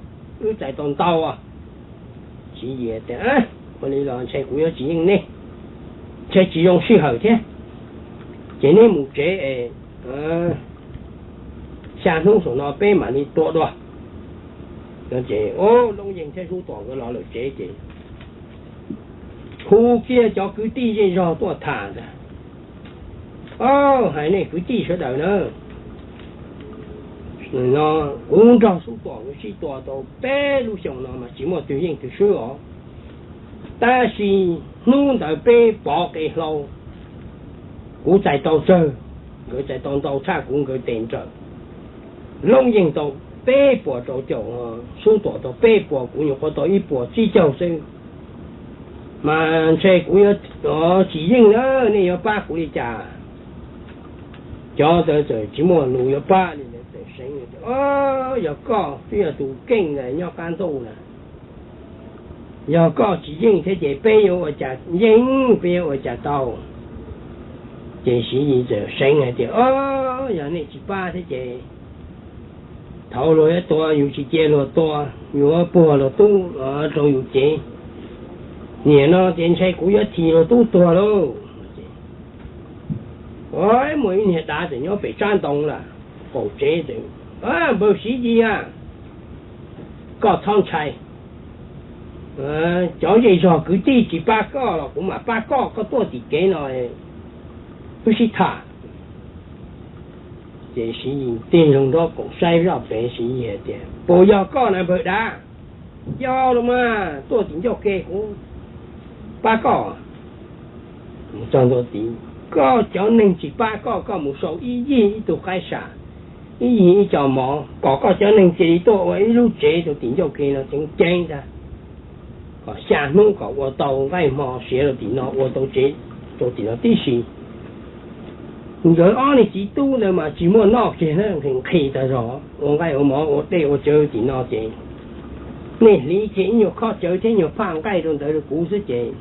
wb txais tau ntau. Siv Yis tias, ua li los ntshe kuv yuav tsis yeej nej, ntshe tsis zoo sij hawm thiab, ces neb mus tsev es xya hnub saum no peb mam li tua dua. Ces Looj Yeeg thiab Sub Tuam nkawd los lawm tsev ces hu kiag cov kwv tij zej zog tuaj tham ntag. Au, hais nej kwv tij sawv daws na, no kuv nrog Sub Tuam nkawd sib tua tau peb lub xyoos no mas tsis muaj twg yeej twg swb os. Tab sis hnub ntawd peb pov qe hlau, kuv txais tau tsawg, nkawd txais tau ntau tshaj kuv, nkawd tes nrawm. Looj Yeeg tau peb puas rau caum, Sub Tuam tau peb puas, kuv nyuam qhuav tau ib puas tsib caug xwb. Mas ntshe kuv yuav tsis yeej na, nej yuav pab kuv li cas? Cov ntawd txawm tsis muaj lus yuav pab li, txawm seev, yog koj twb yog tus keej nyob qab ntuj na, yog koj tsis yeej thiab ces peb yuav ua cas yeej, peb yuav ua cas tau? Ces Siv Yis txawm seev hais tias, o, yog nej tsis pab thiab ces thaum luag yuav tua yus tsis cia luag tua, yuav puag luag tub rau yus cev, nim no ces ntshe kuv yuav thim luag tub tuag lauj. Muaj ib niag dav txawm nyob pem tsab ntoo lawm, qaum tsev, npawg Siv Yis a, koj txhob ntshai, cov zej zog kwv tij tsis pab koj los kuv mam pab koj, koj tuaj tim kev no wb sib tham. Ces Siv Yis tig loo nraub qaum saib zoj pem, Siv Yis hais tias, puas yog koj na npawg dav? Yog los mas, tuaj tim ncauj ke kuv pab koj. Txog ntua tid, koj cov neeg tsis pab koj, koj mus sau ib yig ib tug qaib sam, ib yig ib co mov, kom koj cov neeg cia li tuaj ua ib lub tsev rau tim ncauj ke no ceev ceev ntag, kom xya hnub kom ua tau nqaij hmo siav rau tim no, ua tau tsev rau tim no tib si. Nkawd ob niag txiv tub ntawd mas tsis muaj noj kiag, nqhis nqhis tag zog, ua nqaij ua mov ua dej ua cawv tim no ces nej hliv kiag ib nyuag khob cawv thiab nyuag phaj nqaij rau ntawd rau kuv xwb ces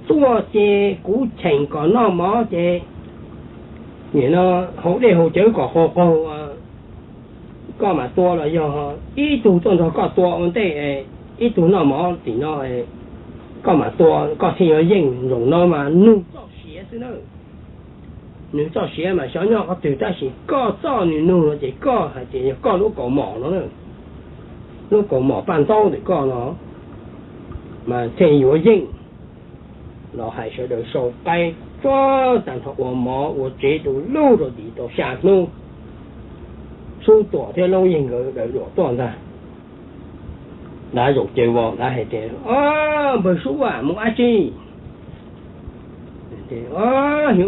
tuaj ces kuv cheem kom noj mov ces nim no haus dej haus cawv kom qaug qaug, koj mam tua los yog ib tug tuaj nrog koj tua ua ntej, ib tug noj mov tim no, koj mam tua koj thiaj yuav yeej. Zaum no mas nug txoj sia xwb na. Nws txoj sia mas xyov nyob qhov twg tab sis koj txoj nws nug no ces koj hais tias yog koj lub kaus mom no, lub kaus mom paj ntaub ntawm koj no mas thiaj yuav yeej. Los hais sawv daws sau qaib tsuag tag nrho ua mov ua tsev rau lub rau tid tau xya hnub, Sub Tuam thiab Loob Yeeg nkawd daws duam tuaj ntag. Dav zaum caws vos dav hais tias, o, npawg Sub a, mus dab tsi?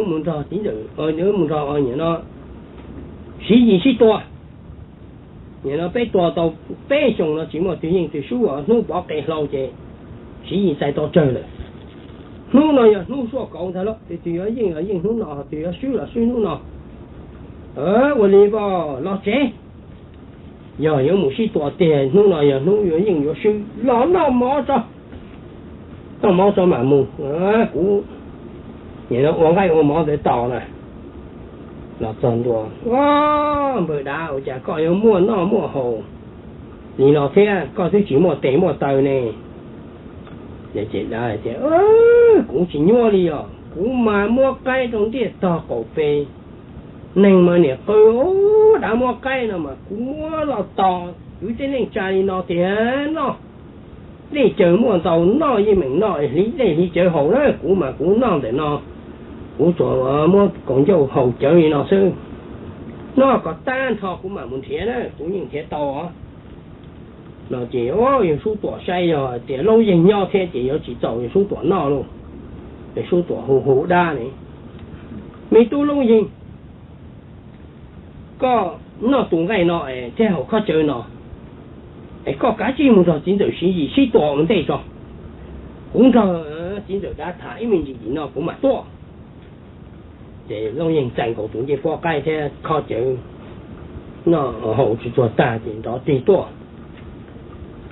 Mus nrog txiv ntawm, mus nrog nim no Siv Yis sib tua. Nim no peb tua tau peb xyoo no tsis muaj twg yeej twg sub, hnub pov qe hlau ces Siv Yis txais tau tsawg lawm. Hnub no yog hnub suaj kauv ntag lauj, twg yuav yeej los yeej hnub no, twg yuav swb los swb hnub no. Ua li los tsev, yog yuav mus sib tua tiag hnub no yog hnub yuav yeej yuav swb los noj mov tso, noj mov tso mam mus. Kuv nim no ua nqaij ua mov ntawd tos na. Los txog ntua, npawg dav, ua cas koj yuav muaj noj muaj haus li no thiab, koj twb tsis muaj tes muaj taw ne? Ces dav hais tias, kuv tsis nyuaj li os, kuv mas muab qaib rau ntiaj tog qaum pes, neeg mas niam qw, dav muab qaib no mas kuv muab los tos kwv tij neej tsa li no tiag noj. Dej cawv muaj ntau noj yeej meem noj, hliv dej hliv cawv haus na, kuv mas kuv noj ntawm no, kuv tsuas muab kaus ncauj haus cawv li no xwb. Noj kom tag nrho kuv mam mus nrhiav na, kuv yeej nrhiav tau os. No ces yawg Sub Tuam saib yog tias Loob Yeeg nyob thiab ces yuav tsis txaus yawg Sub Tuam noj lauj. Yawg Sub Tuam hu hu dab ne, me tub Loob Yeeg, koj noj tus nqaij no thiab haus khob cawv no, Es koj kav tsij mus nrog txiv ntxawm Siv Yis sib tua ua ntej tso, kuv nrog txiv ntxawm Dav tham ib me ntsis tim no kuv mam tuaj. Ces Looj Yeej txais nkaus tus ncej puab qaib thiab khob cawv noj haus tsis txuag tag ces nrov tig tuaj.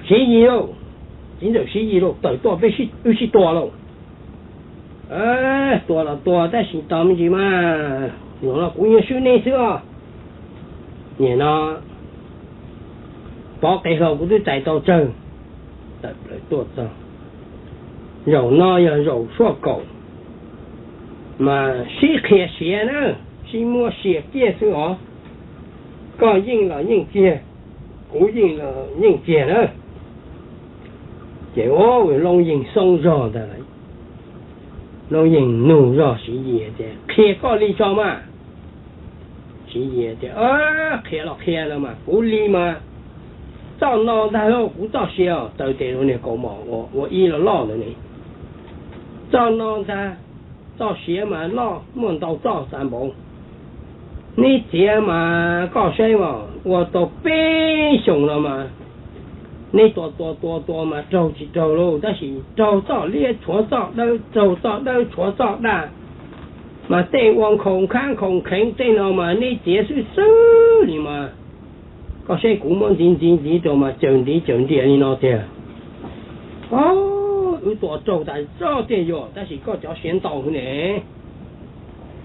Siv Yis lauj, txiv ntxawm Siv Yis lauj, tawm tuaj peb wb sib tua lauj. Tua los tua tab sis tos me ntsis mas, zaum no kuv yuav swb neb xwb os. Nim no pov qe hlau kuv twb txais tau tsawg. Tawm plaws tuaj txog, zaum no yog zaum suab kaum, mas sib qhia siav na, sib muab sia kiag xwb os. Koj yeej los yeej kiag, kuv yeej los yeej kiag na. Ces ua Looj Yeej xoob zog ntag lawm. Looj Yeej nug zog Siv Yis tias, qhia koj li tso mas. Siv Yis tias, qhia los qhia los mas kuv li mas txoj no ntag lauj, kuv txoj sia taw tes rau niag kaus mom ua ib los loj ntawd ne. Txoj no ntag, txoj sia mas loj muaj ntau txoj xav npaum. Neb txiav mas koj saib mas ua tau peb xyoos no mas neb tua tua tua tua mas raug tsis raug lauj, tab sis raug txoj liab tshuav txoj dawb, raug txoj dawb tshuav txoj daj, mas tej ua nkhaus nkhav nkhaus nkheev tej no mas neb txiav xwb xwb li mas. Koj saib kuv muab ntxiv ntxiv ntxiv rau mas caws ntiv caws nrias li no tiag. Wb tua raug tas zog tiag yog, tab sis koj cov siav ntau ne.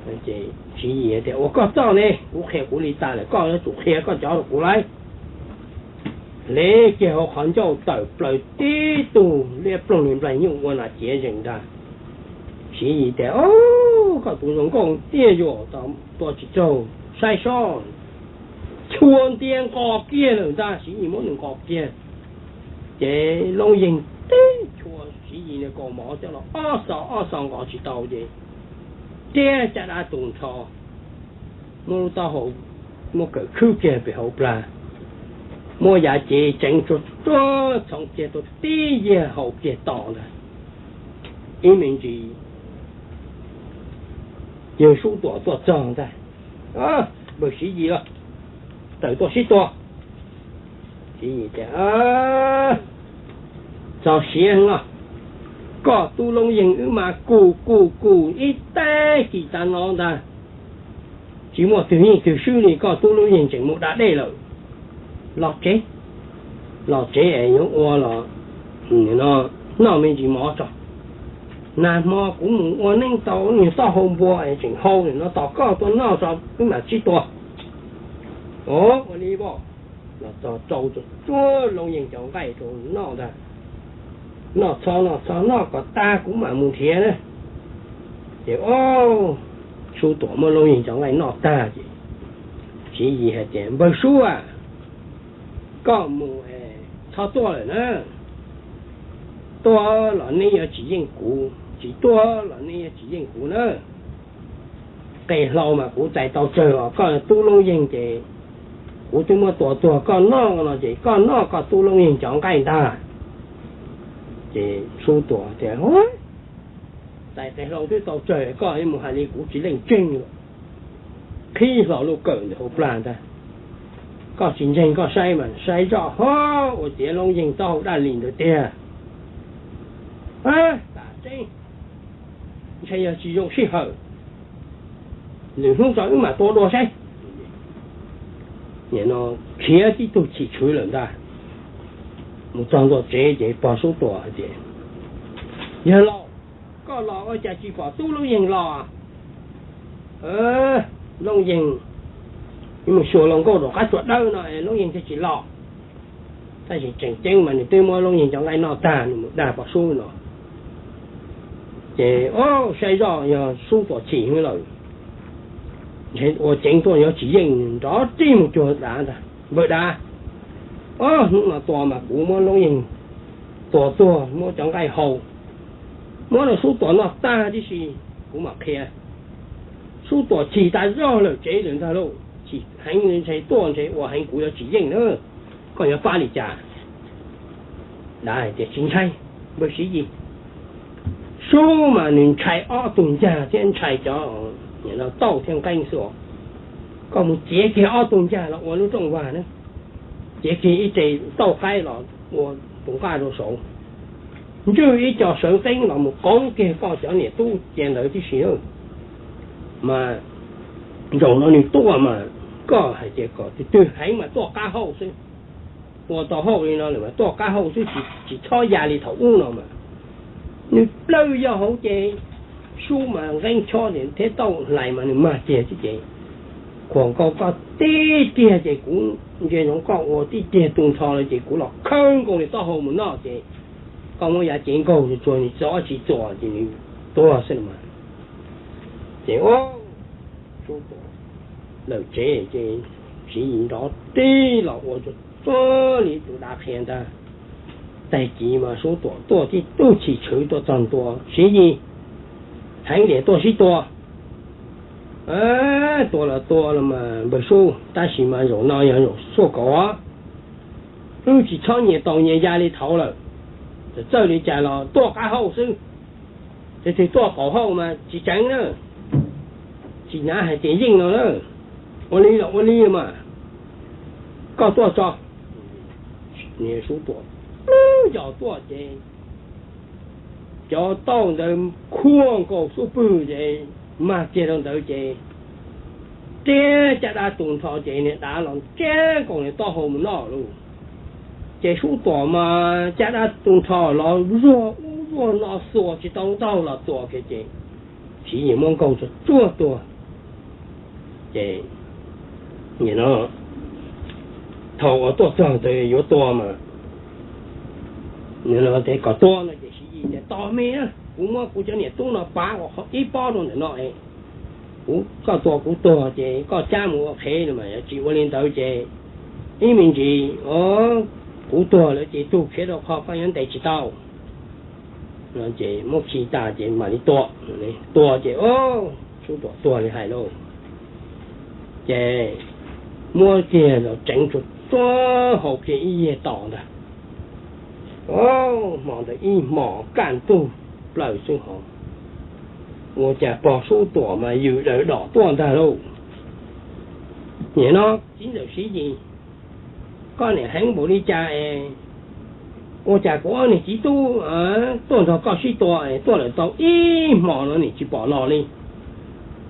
Siv Yis tias, ua koj txoj ne, kuv qhia kuv li tas lawm, koj yuav tsum qhia koj cov rau kuv lauj. Hle kiag hauv qhov ncauj tawm plaws tib tug liab ploog li nplaig nyuj ua nas ciav zees ntag. Siv Yis tias, koj tus zoo nkauj tiag yog, tua tsis raug, saib sob. Chua ntiag nqos kiag lawm ntag, Siv Yis muab nws nqos kiag. Ces Looj Yeej tib chua Siv Yis niag kaus mom coj los ob xo ob xo nqos tsis tau ces riab caj dab tu nrho, muab lub taub hau, muab kawm khwb kiag pem hauv plag, muab yav cev tseev tsuag tsuag txhoov kiag tau tib yiag haus kiag to ntag. Ib me ntsis yawg Sub Tuam tuaj txog ntag. Npawg Siv Yis los, tawm tuaj sib tua. Siv Yis tias, txog siav los, koj tub Looj Yeej wb mas kum kum kum ib tag kis tas no ntag, tsis muaj twg yeej twg swb li, koj tub Looj Yeej tseem mus da dej lawm. Los tsev, los tsev es yuav ua los noj me ntsis mov tso. Nag hmo kuv mus ua neeb tau niag taub hau npua es tseem hau no tos koj tuaj noj tso wb mam sib tua. Ua li os. Los txog rau tsuag tsuag Looj Yeej cov nqaij rau noj ntag. Noj txhob noj txhob noj kom tag kuv mam mus nrhiav na. Ces Sub Tuam muab Looj Yeej cov nqaij noj tag ces Siv Yis hais tias, npawg Sub a, koj mus txhob tuaj lawm na. Tuaj los neb yuav tsis yeej kuv, tsis tuaj los neb yuav tsis yeej kuv na. Qe hlau mas kuv txais tau tsawg os, koj tub Looj Yeej ces kuv twb muab tua tuag koj noj no ces koj noj koj tub Looj Yeej cov nqaij ntag. Ces Sub Tuam tias, txais qe hlau twb tau tsawg, koj mus hais li kuv tsis leej tseeb lawm. Qhib hlo lub kawm ntawm hauv plag ntag. Koj tsis ntseeg koj saib mas saib zoj ho, ua ciav Looj Yeej taub hau daj li ntawd tiag. Tam tseeb ntshe yog tsis zoo sij hawm, lwm hnub tso wb mam tua dua saib. Nim no khiav tib tug chim tshwv lawm ntag. Mus txog ntua tsev ces pog Sub Tuam hais tias, yawg laus, koj los ua cas tsis pom tub Looj Yeej los? Looj Yeej mus xyuas hluas nkauj rau qab tsua dawb no es Looj Yeej thiaj tsis los. Tab sis tseem ceeb mas nws twb muab Looj Yeej cov nqaij noj tag nws mus dag pog Sub no. Ces saib zoj yog Sub Tuam chim lawm, ntshe ua ceev tuaj yuav tsis yeej, nrov rig mus cuag dav ntag, npawg dav, ob hnub no tua mas kuv muab Looj Yeej tua tuag muab cov nqaij hau, muab rau Sub Tuam noj tag tib si, kuv mam qhia. Sub Tuam chim tas zog lawm tsev lawm ntag lauj, chim heev ntshe tuaj ntshe ua heev kuv yuav tsis yeej na, koj yuav pab li cas? Dav hais tias tsis ntshai, npawg Siv Yis, Sub mas nws ntshai ob tug ncag thiab ntshai cov tauj thiab nqeeb xwb os. Koj mus txiav kiag ob tug ncag los ua lub rooj vag na, cev kiag ib re tauj qaib los ua tus nqaj rau saud, ntswj ib co sawv qeeb los mus qoov kiag koj cov niam tub cia ntawd tib si. Mas zaum no nws tuaj mas koj hais tias kom twg twg heev mas tuaj qab hauj xwb. Ua tau hauj li no lawm mas tuaj qab hauj xwb, tsis txhob ya li thaum ub no mas. Nws plawg yog hauv ces sub mas nqeeb chob thiab tauj hlais mas nws mag kiag xwb ces, khuam nkaus koj tib tiag ces kuv ntsia ntsoov koj ua tib tiag tu nrho lawm ces kuv los khawb nkaus nws taub hau mus noj ces koj muab yav cev nkaug tsuag tsuag nws txo tsis txuas ces nws tuag xwb los mas. Ces Sub Tuam lawm tsev ces Siv Yis nrov tib los ua tsuag tsuag li tus dav qhia ntag. Tag kis mas Sub Tuam tuaj tib tug chim tshwv tuaj txog ntua, Siv Yis, heev tias tuaj sib tua. Tua los tua los mas npawg Sub, tab sis mas zaum no yog zaum xuaj kaum os. Wb tsis txhob nyias taus nyias ya li thaud lawm. Txawm txawj li cas los tuaj qab hauj xwb. Tus twg tuaj qaum hauj mas tsis tseev na. Tsis nav hais tias yeej no na. Ua li los ua li mas. Koj tuaj tso. Niag Sub Tuam plwb yos tuaj ces cov tauj ntawd khuaj nkaus xub pwg ces mag kiag rau ntawd ces riab caj dab tu nrho ces niag dav los ntsiab nkaus niag taub hau mus noj lauj. Ces Sub Tuam mas caj dab tu nrho los zuag ub zuag no xuas tsis tau lub taub hau los txuas kiag ces Siv Yis muab nkaug tsuag tsuag tuag. Ces thaum uas tuaj txog ntawd yuav tua mas, nws tias kom tua no ces Siv Yis tias tos me na, kuv muab kuv cov niam tub no pav ua ib pob rau ntawm no es kuv, koj tua kuv tuag ces koj cab mus ua qhev no mas, yog tsis ua li ntawd ces ib me ntsis kuv tuag lawm ces tug khiav rau qhov koj yuav ntes tsis tau. Ces muab khi tas ces mam li tua. Tua ces Sub Tuam tuag li hais lauj. Ces muab kiag los tseev tsuag tsuag hau kiag ib yag tos ntag. Hmo ntawd ib hmos kaj ntug plaws xwb hos, ua cas pog Sub Tuam mas yws daws dom tuaj ntag lauj. Nim no txiv ntxawm Siv Yis, koj niam heev npaum li cas es ua cas kuv ob niag txiv tub tuaj nrog koj sib tua es tuaj lawm tau ib hmos no nim tsis pom los li?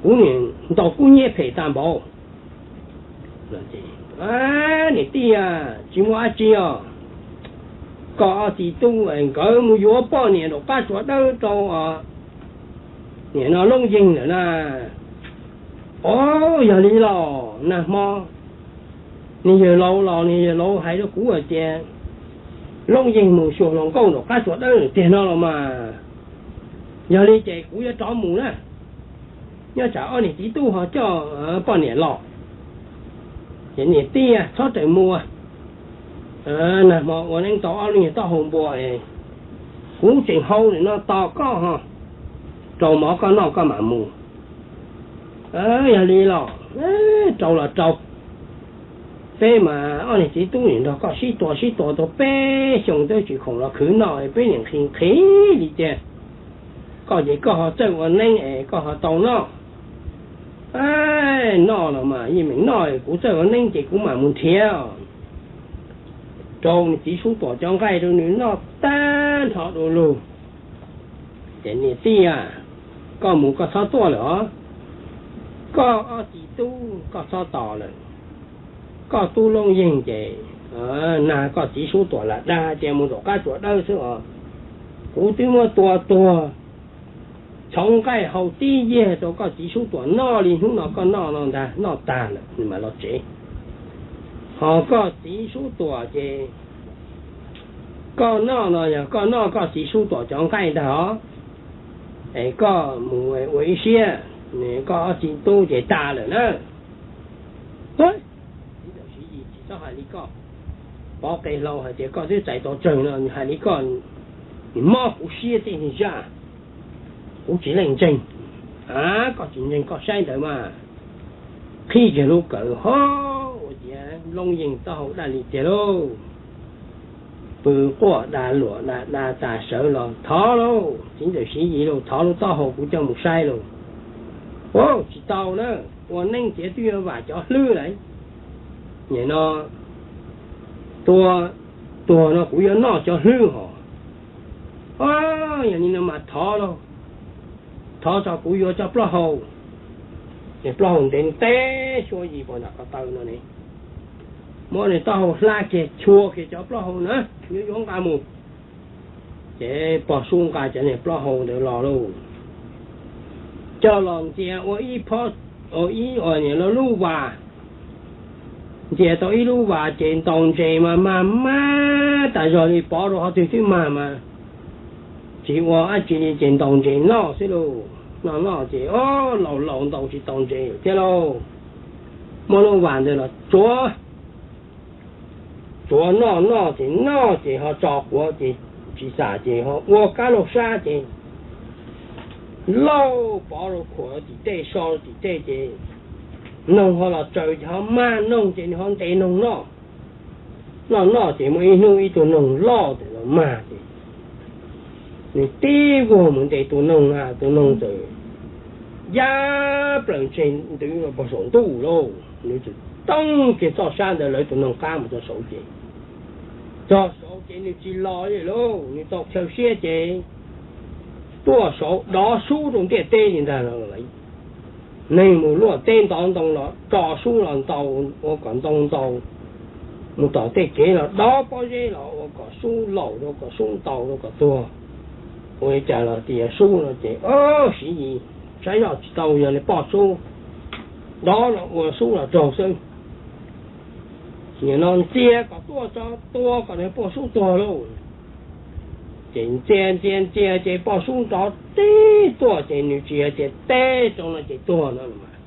Kuv nim ntaus kub hnyiab phem tag npaum. Niam tij, tsis muaj dab tsi os. Koj ob txiv tub nkawd mus yuav poj niam nraum qab tsuas dawb rau nim no Looj Yeeg lawm na. Os, yog li los nag hmo niag yawg laus los niag yawg laus hais rau kuv hais tias Looj Yeeg mus xyuas hluas nkauj nraum qab tsuas dawb tiag no los mas. Yog li ces kuv yuav rov mus na, nyob tsam ob niag txiv tub ho coj poj niam los. Ces niam tij, txhob rawm mus, nag hmo ua neeb tau ob lub nyuag taub hau npua, kuv tseem hau nim no tos koj ho, rau mov koj noj koj mam mus. Yog li los rau los rau. Peb mas ob niag txiv tub nim nrog koj sib tua sib tua tau peb xyoos twb tsis khoom los khwv noj, peb nim nqhis nqhis li tiag. Koj ces koj ho txawj ua neeb es koj ho tau noj. Noj los mas yeej meem noj, kuv txawj ua neeb ces kuv mam mus nrhiav. Rau txiv Sub Tuam cov nqaij rau nws noj tag nrho dua lug. Ces niam tij, koj mus koj txhob tuaj lawm os. Koj ob txiv tub koj txhob tos lawm. Koj tub Looj Yeeg ces nag koj txiv Sub Tuam lam dag tias mus nraum qab tsuas dawb xwb os. Kuv twb muab tua tuag, tshoov nqaij hau tib yag rau koj txiv Sub Tuam noj li hnub no koj noj no ntag, noj tag lawm nws mam los tsev. Ho koj txiv Sub Tuam ces koj noj no yog koj noj koj txiv Sub Tuam cov nqaij ntag os. Es koj mus ua ib siab, koj ob txiv tub ces tas lawm na. Txiv ntxawm Siv Yis, tsis txhob hais li koj. Pov qe hlau hais tias koj twb txais tau tsawg no, nws hais li koj, nws mob kuv siab tij zaj. Kuv tsis leej ntseeg. A, koj tsis ntseeg koj saib ntawd mas. Qhib kiag lub kawm ho, ua ciav Looj Yeeg taub hau daj li tiag lauj. Pw quaj da luam da da tas sawv los thov lauj, txiv ntxawm Siv Yis lauj, thov lub taub hau kuv coj mus saib lauj. Au, tsis tau na, ua neeb tiav twb yuav vam cov hlwb lawm. Nim no Tua tuag no kuv yuav noj cov hlwb hos. Yog li no mas thov lauj, thov tso kuv yuav cov plaub hau. Ces plaub hau ntev teb xyuas yim pos nram ko taw no ne, muab nws taub hau hlab kiag chua kiag cov plaub hau na, yuav yuav nqa mus. Ces pog Sub nqa cov niag plaub hau ntawd los lauj, coj los ntxias ua ib phob, ua ib, ua niam lub lub vas. Ntxias tau ib lub vas ces ntaus ntses mas mag mag tas zog li, pov rau qhov twg twb mag mas tsis ua dab tsi li ces ntaus ntses noj xwb lauj. Noj noj ces o, laus laus ntaus tsis tau ntses thiab lauj. Muab lub vas ntawd los tsuav, tsuav noj noj ces noj ces ho tso quav ces tsis xam ces ho ua kab laug sab ces lauj, pov rau khuam tim tej so tim tej ces noog ho los tsaws ces ho mag noog ces nws ho ntes noog noj. Noj noj ces muaj ib hnub ib tug noog loj ntawd los mag ces nws tib vuag mus ntes tus noog na, tus noog txawm ya plaws ntseg ntws los pog saum ntuj lauj. Nws txawm toob kiag txoj sab ntawd lawv tus noog qab mus txog saud ces, txog saud ces nws tsis los li lauj, nws tau chaw siab ces tuaj saud dov sub rau ntiaj teb li ntag lauj. Neeg mus luaj teb ntov ntoo los tso sub los ntaus ua kom ntoo ntaus, mus tom tej kev los dov pob zeb los ua kom sub laum rau kom sub ntaus rau kom tuag. Ua li cas los tias sub no ces Siv Yis saib zoj tsis tau yog li poj sub dov los ua sub los raug xwb. Nim no ntxias kom tuaj tso, tua kom nws poj sub tuag lauj. Ces ntxias ntxias ntxias ces poj sub nrov tib tuaj ces nws tsis hais tias teb rau no ces tuag no mas,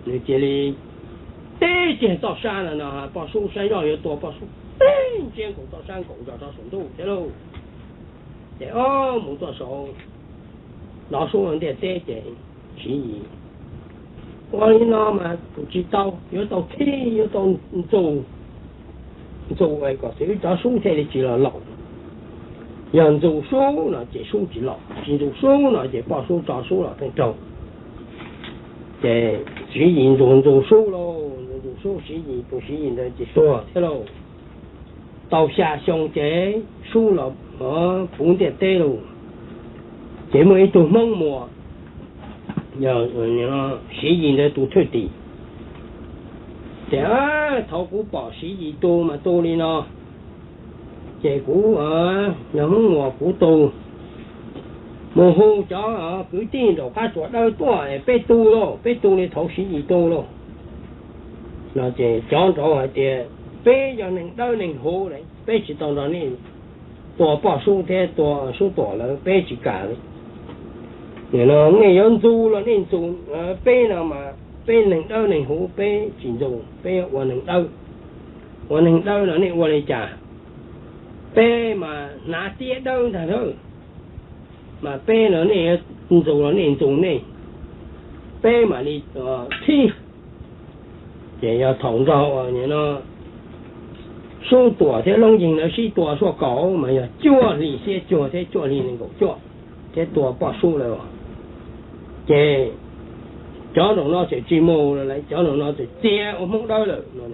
nws cia li teb kiag txoj sab no no, poj sub saib zoj yuav tua poj sub teb ntsiab nkaus txoj sab nkaus zog rau saum ntuj thiab lauj. Ces o, mus tuaj saud dov sub ntiaj teb ces Siv Yis, ua li no mas tus tsis tau, yuav tau thib, yuav tau ntxus, ntxus kom txwv cov sub thiaj li tsis los laum. Yog ntxus sub no ces sub tsis laum, tsis ntxus sub no ces poj sub tso sub los pheej raug. Ces Siv Yis ntxus ntxus sub lauj, ntxus ntxus sub Siv Yis, tus Siv Yis ntawd ces tuag thiab lauj. Tau xya xyoo ces sub los puv ntiaj teb lauj. Ces muaj ib tug Hmoob Muas, Siv Yis ntawd tus thwj tim, ces thaum kuv pom Siv Yis tu mas tu li no, ces kuv, yog Hmoob Muas kuv tu, mus hu cov kwv tij nraum qab tsuas dawb tuaj peb tu lauj, peb tu li thaum Siv Yis tu lauj. No ces cov nraud hais tias peb yog neeg dawb neeg huv, peb tsis tau nrog nej tua poj sub thiab tua sub tuam lawm, peb tsis kam li. Nim no nej yuav ntxus los nej ntxus, peb no mas peb neeg dawb neeg huv peb tsis ntxus, peb ua neeg dawb. Ua neeg dawb no nej ua li cas? Peb mas hnav tiab dawb ntag na, mas peb no nej ntxus los nej ntxus nej, peb mam li thib. Ces yog thaum nrog sub tuam thiab loob yeeg lawv sib tua suaj kaum mas yog cuaj hli xiab cuag thiab cuaj hli nees nkaum cuaj thiab tua poj sub lawm. Ces cov nraum no tseem tsis mus lawm, cov nraum no tseem txia ua Hmoob dawb lawm no.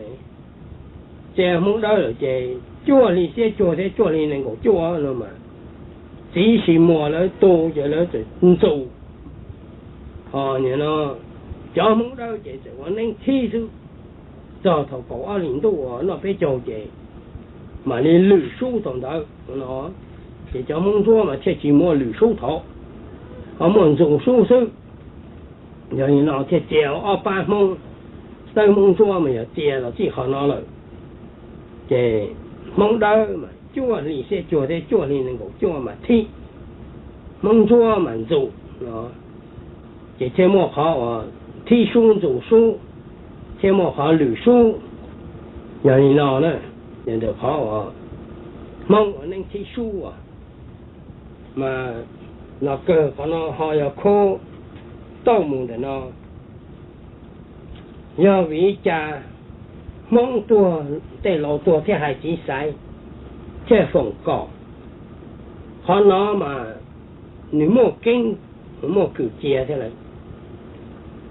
Txia Hmoob dawb lawm ces cuaj hli xiab cuag thiab cuaj hli nees nkaum cuaj no mas txiv Sis Muas lawv tu ces lawv txawm ntxus. Ho nim no cov Hmoob dawb ces txawm ua neeb thib xwb. Txog thaum kaum ob hlis ntuj uas noj peb caug ces mam li lwm sub thaum ntawd no, ces cov Hmoob Ntsuab mas thiaj tsis muaj lwm sub thaum, ho muaj ntxus sub xwb. Yog li no thiaj txia ob pab Hmoob, tawb Hmoob Ntsuab mas yog txia los txij qhov no lawm. Ces Hmoob dawb mas cuaj hli xiab cuag thiab cuaj hli nees nkaum cuaj mas thib, Hmoob Ntsuab mas ntxus no. Ces thiaj muaj qhov uas thib sub ntxus sub, thiaj muaj qhov lwm sub. Yog li no na, ntawm qhov uas Hmoob ua neeb thib sub as, mas los kawg qhov no ho yog khub tauj mus ntawm no. Yog vim li cas Hmoob tuag, tej laus tuag thiaj hais txiv xaiv, thiaj foom kaum? Qhov no mas nws muaj keeb, muaj kwv cia thiab lawm.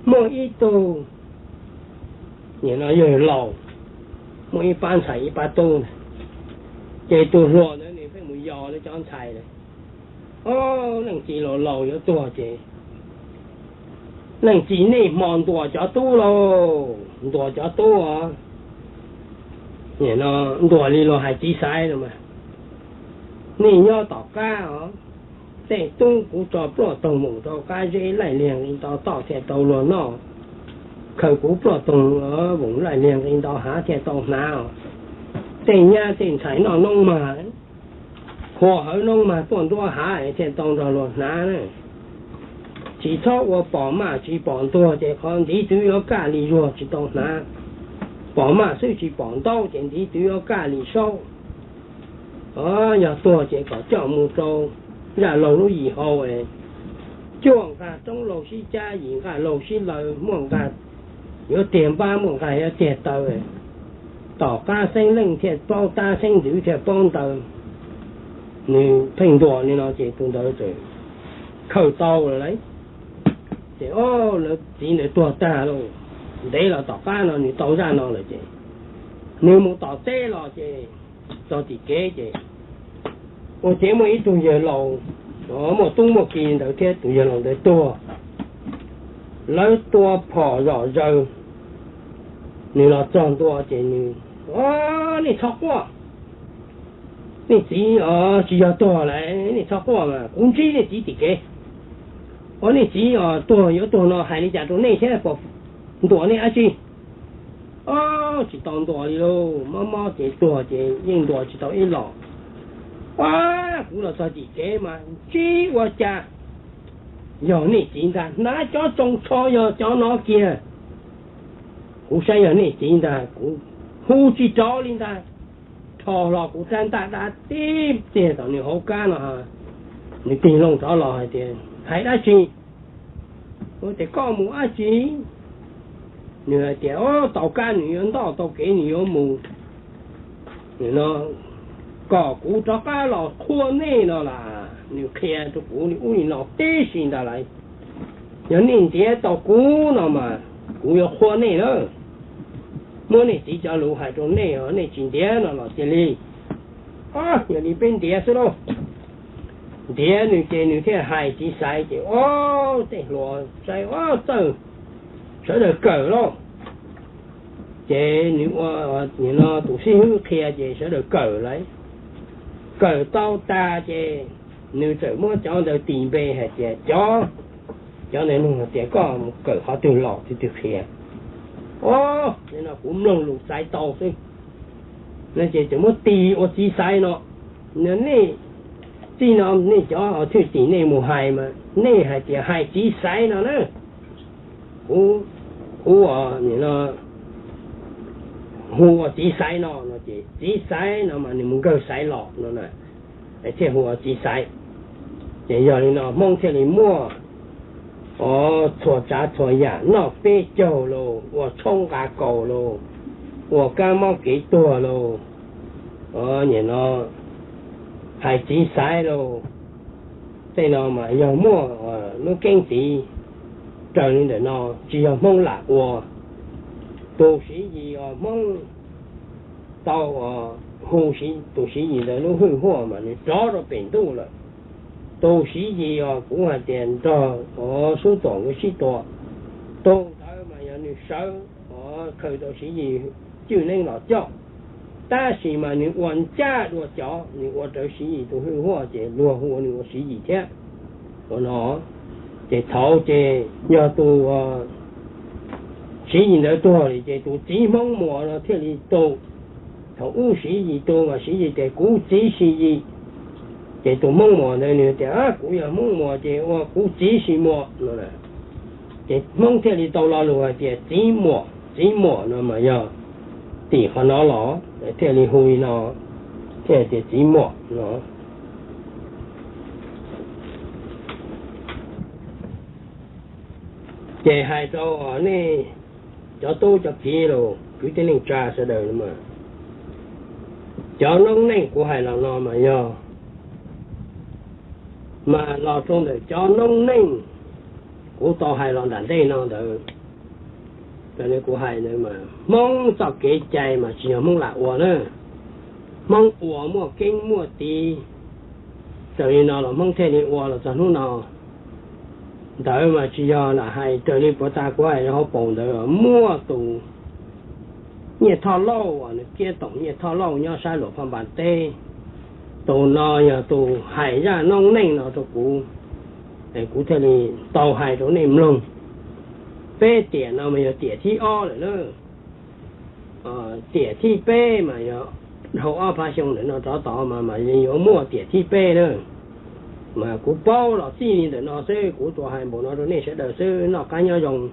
Muaj ib tug nim no yawg laus, muaj ib pab ntxhais ib pab tub. Ces tus hluas ntawd nws pheej mus yos lawv cov ntxhais lawm. Ob, leej txiv laus laus yuav tuag ces leej txiv niaj hmo ntuas cov tub lauj, ntuas cov tub os. Ntuas li luag hais txiv xaiv no mas, nej nyob tom qab os, tej tub kuv tso pluaj toog voos rau qab zeb laij liag nqi ntau toj thiaj tau luag noj, khaws kuv pluaj toog voos laij liag nqi ntau hav thiaj tau hnav os. Tej nyab tej ntxhais noj noob mag, hua hawv noob mag tuaj nruab hav thiaj tau nrog luag hnav na. Tsis txhob ua pom maj tsis pom ntuag ces qhov ntiv twv yuav kaj li zuag tsis tau hnav. Pom maj xwb tsis pom ntaub ces ntiv twv yuav kaj li saub. Yog tuag ces kom coj mus rau zaj laug lub yim hau, cuaj nqag roob laug sib cab, yim nqag laug sib law, muaj nqag yuav tiag npab, muaj nqag yuav tiag taw. Tom qab xeeb leej thiaj paub tab, xeeb ntxwv thiaj paub ntaw. Nws pheej ntuas li no ces tus ntawd txawm khaws tau lawm lauj. Ces lawv txiv ntawd tuag tag lauj, ntev los tom qab no nws tau zaj no lawm ces nws mus tom teb los ces txog tim kev ces ua ciav muaj ib tug yawg laus, muaj tub muaj ki ntawd thiab tus yawg laus ntawd tuag, lawv tua phom zom zaws. Nws los txog ntua ces nws, nej txhob quaj, nej txiv tsis yog tuag lawm, nej txhob quaj mas kuv ntsib nej txiv tim kev. Ua nej txiv os tuag yuav tuag no hais li cas rau nej thiab, puas ntuas nej dab tsi? Tsis tau ntuas li lauj, mob mob ces tuag ces yeej ntuas tsis tau ib los. Ua, kuv los txog tim kev mas ntsib ua cas yog nej txiv ntag, hnav cov tsoo tsho yog cov no kiag. Kuv saib yog nej txiv ntag, kuv hu tsis rov li ntag. Rho hlo kuv rab ntaj dab tib tiag tom nws hauv kab no. Nws tig loo rov los hais tias, hais dab tsi? Kuv tias, koj mus dab tsi? Nws hais tias, o, tau kab nws yuav ntoj, tau kev nws yuav mus, kom kuv rov qab los qhuas nej no las. Nws qhia rau kuv li ub li no tib si ntag lauj. Yog nej ntiav tau kuv no mas kuv yuav qhuas nej na. Muab nej txiv cov lus hais rau nej, nej tsis ntiav no los cia li. Yog li peb ntiav xwb lauj. Ntiav nws ces nws thiaj hais txiv xaiv ces, o, tej hluas saib, o, txawj, sawv daws kawm lauj. Ces nws ua, nim no tus xib hwb qhia ces sawv daws kawm lauj. Kawm tau tas ces nws txawm muab cov ntawd tis npe hais tias, cov, cov ntawd nug hais tias koj mus kawm qhov twg los, tus twg qhia? O, nim no kuv mloog lus xaiv tau xwb. No ces txawm muab tis ua txiv xaiv no. Nej, txij no nej cov thwj tim nej mus hais mas nej hais tias hais txiv xaiv no na. Kuv, kuv hu ua txiv xaiv no no ces txiv xaiv no mas nws mus nkawg xaiv los no na, thiaj hu ua txiv xaiv. Ces yog li no Hmoob thiaj li muaj, o, txhua tsav txhua yam, noj peb caug los, ua tshoob nqa kaus los, ua kab mob kev tuag los, nim no hais txiv xaiv los, tej no mas yog muaj lub keeb tiv raws li ntawm no, tsis yog Hmoob lam ua. Tus Siv Yis os, Hmoob tau hu tus Siv Yis ntawd lub hwj huaj mas nws rov rau pem ntuj lawm. Tus Siv Yis os, kuv hais tias nrog Sub Tuam nkawd sib tua, tus ntawd mas yog nws sawv, o, khaws tau Siv Yis cwj neeb los coj. Tab sis mas nws ua ncaj dua cov, nws ua rawv Siv Yis tus hwj huaj ces luag hu ua nws ua Siv Yis thiab. Ua no, ces thaum ces yog tus Siv Yis ntawd tuag li ces tus txiv Hmoob Muas no thiaj li tu. Thaum ub Siv Yis tu mas Siv Yis tias kuv txiv Siv Yis, ces tus Hmoob Muas ntawd nws tias kuv yog Hmoob Muas ces ua kuv txiv Siv Muas no. Ces Hmoob thiaj li tau lo lus hais tias txiv Muas, txiv Muas no mas yog tim qhov no los thiaj li hu li no, thiaj tias txiv Muas no. Ces hais rau nej cov tub cov kiv los kwv tij neej tsa sawv daws mas, cov noob neej kuv hais los no mas yog, mas los rau ntawm cov noob neej kuv tau hais los nram ntej no ntawd, Raws li kuv hais ntawd mas Hmoob txoj kev cai mas tsis yog Hmoob lam ua na, Hmoob ua muaj keeb muaj tiv. Raws li no los Hmoob thiaj li ua los txog hnub no. Ntawd mas tsis yog lam hais raws li puas tas kuv hais hauv paus ntawd, muaj tus Nyiaj Thoj Lauj, nws kiab toom Nyiaj Thoj Lauj nyob sab Luam Phaj Npas teb. Tus no yog tus hais zaj noob neej no rau kuv, kuv thiaj li tau hais rau nej mloog. Peb tiam no mas yog tiam thib ob lawm na. Tiam thib peb mas yog dhau ob phav xyoo ntawm no rov tod mas mas yuav muaj tiam thib peb na. Mas kuv paub los txij li ntawm no xwb, kuv tsuas hais npaum no rau nej sawv daws xwb, noj qab nyob zoo.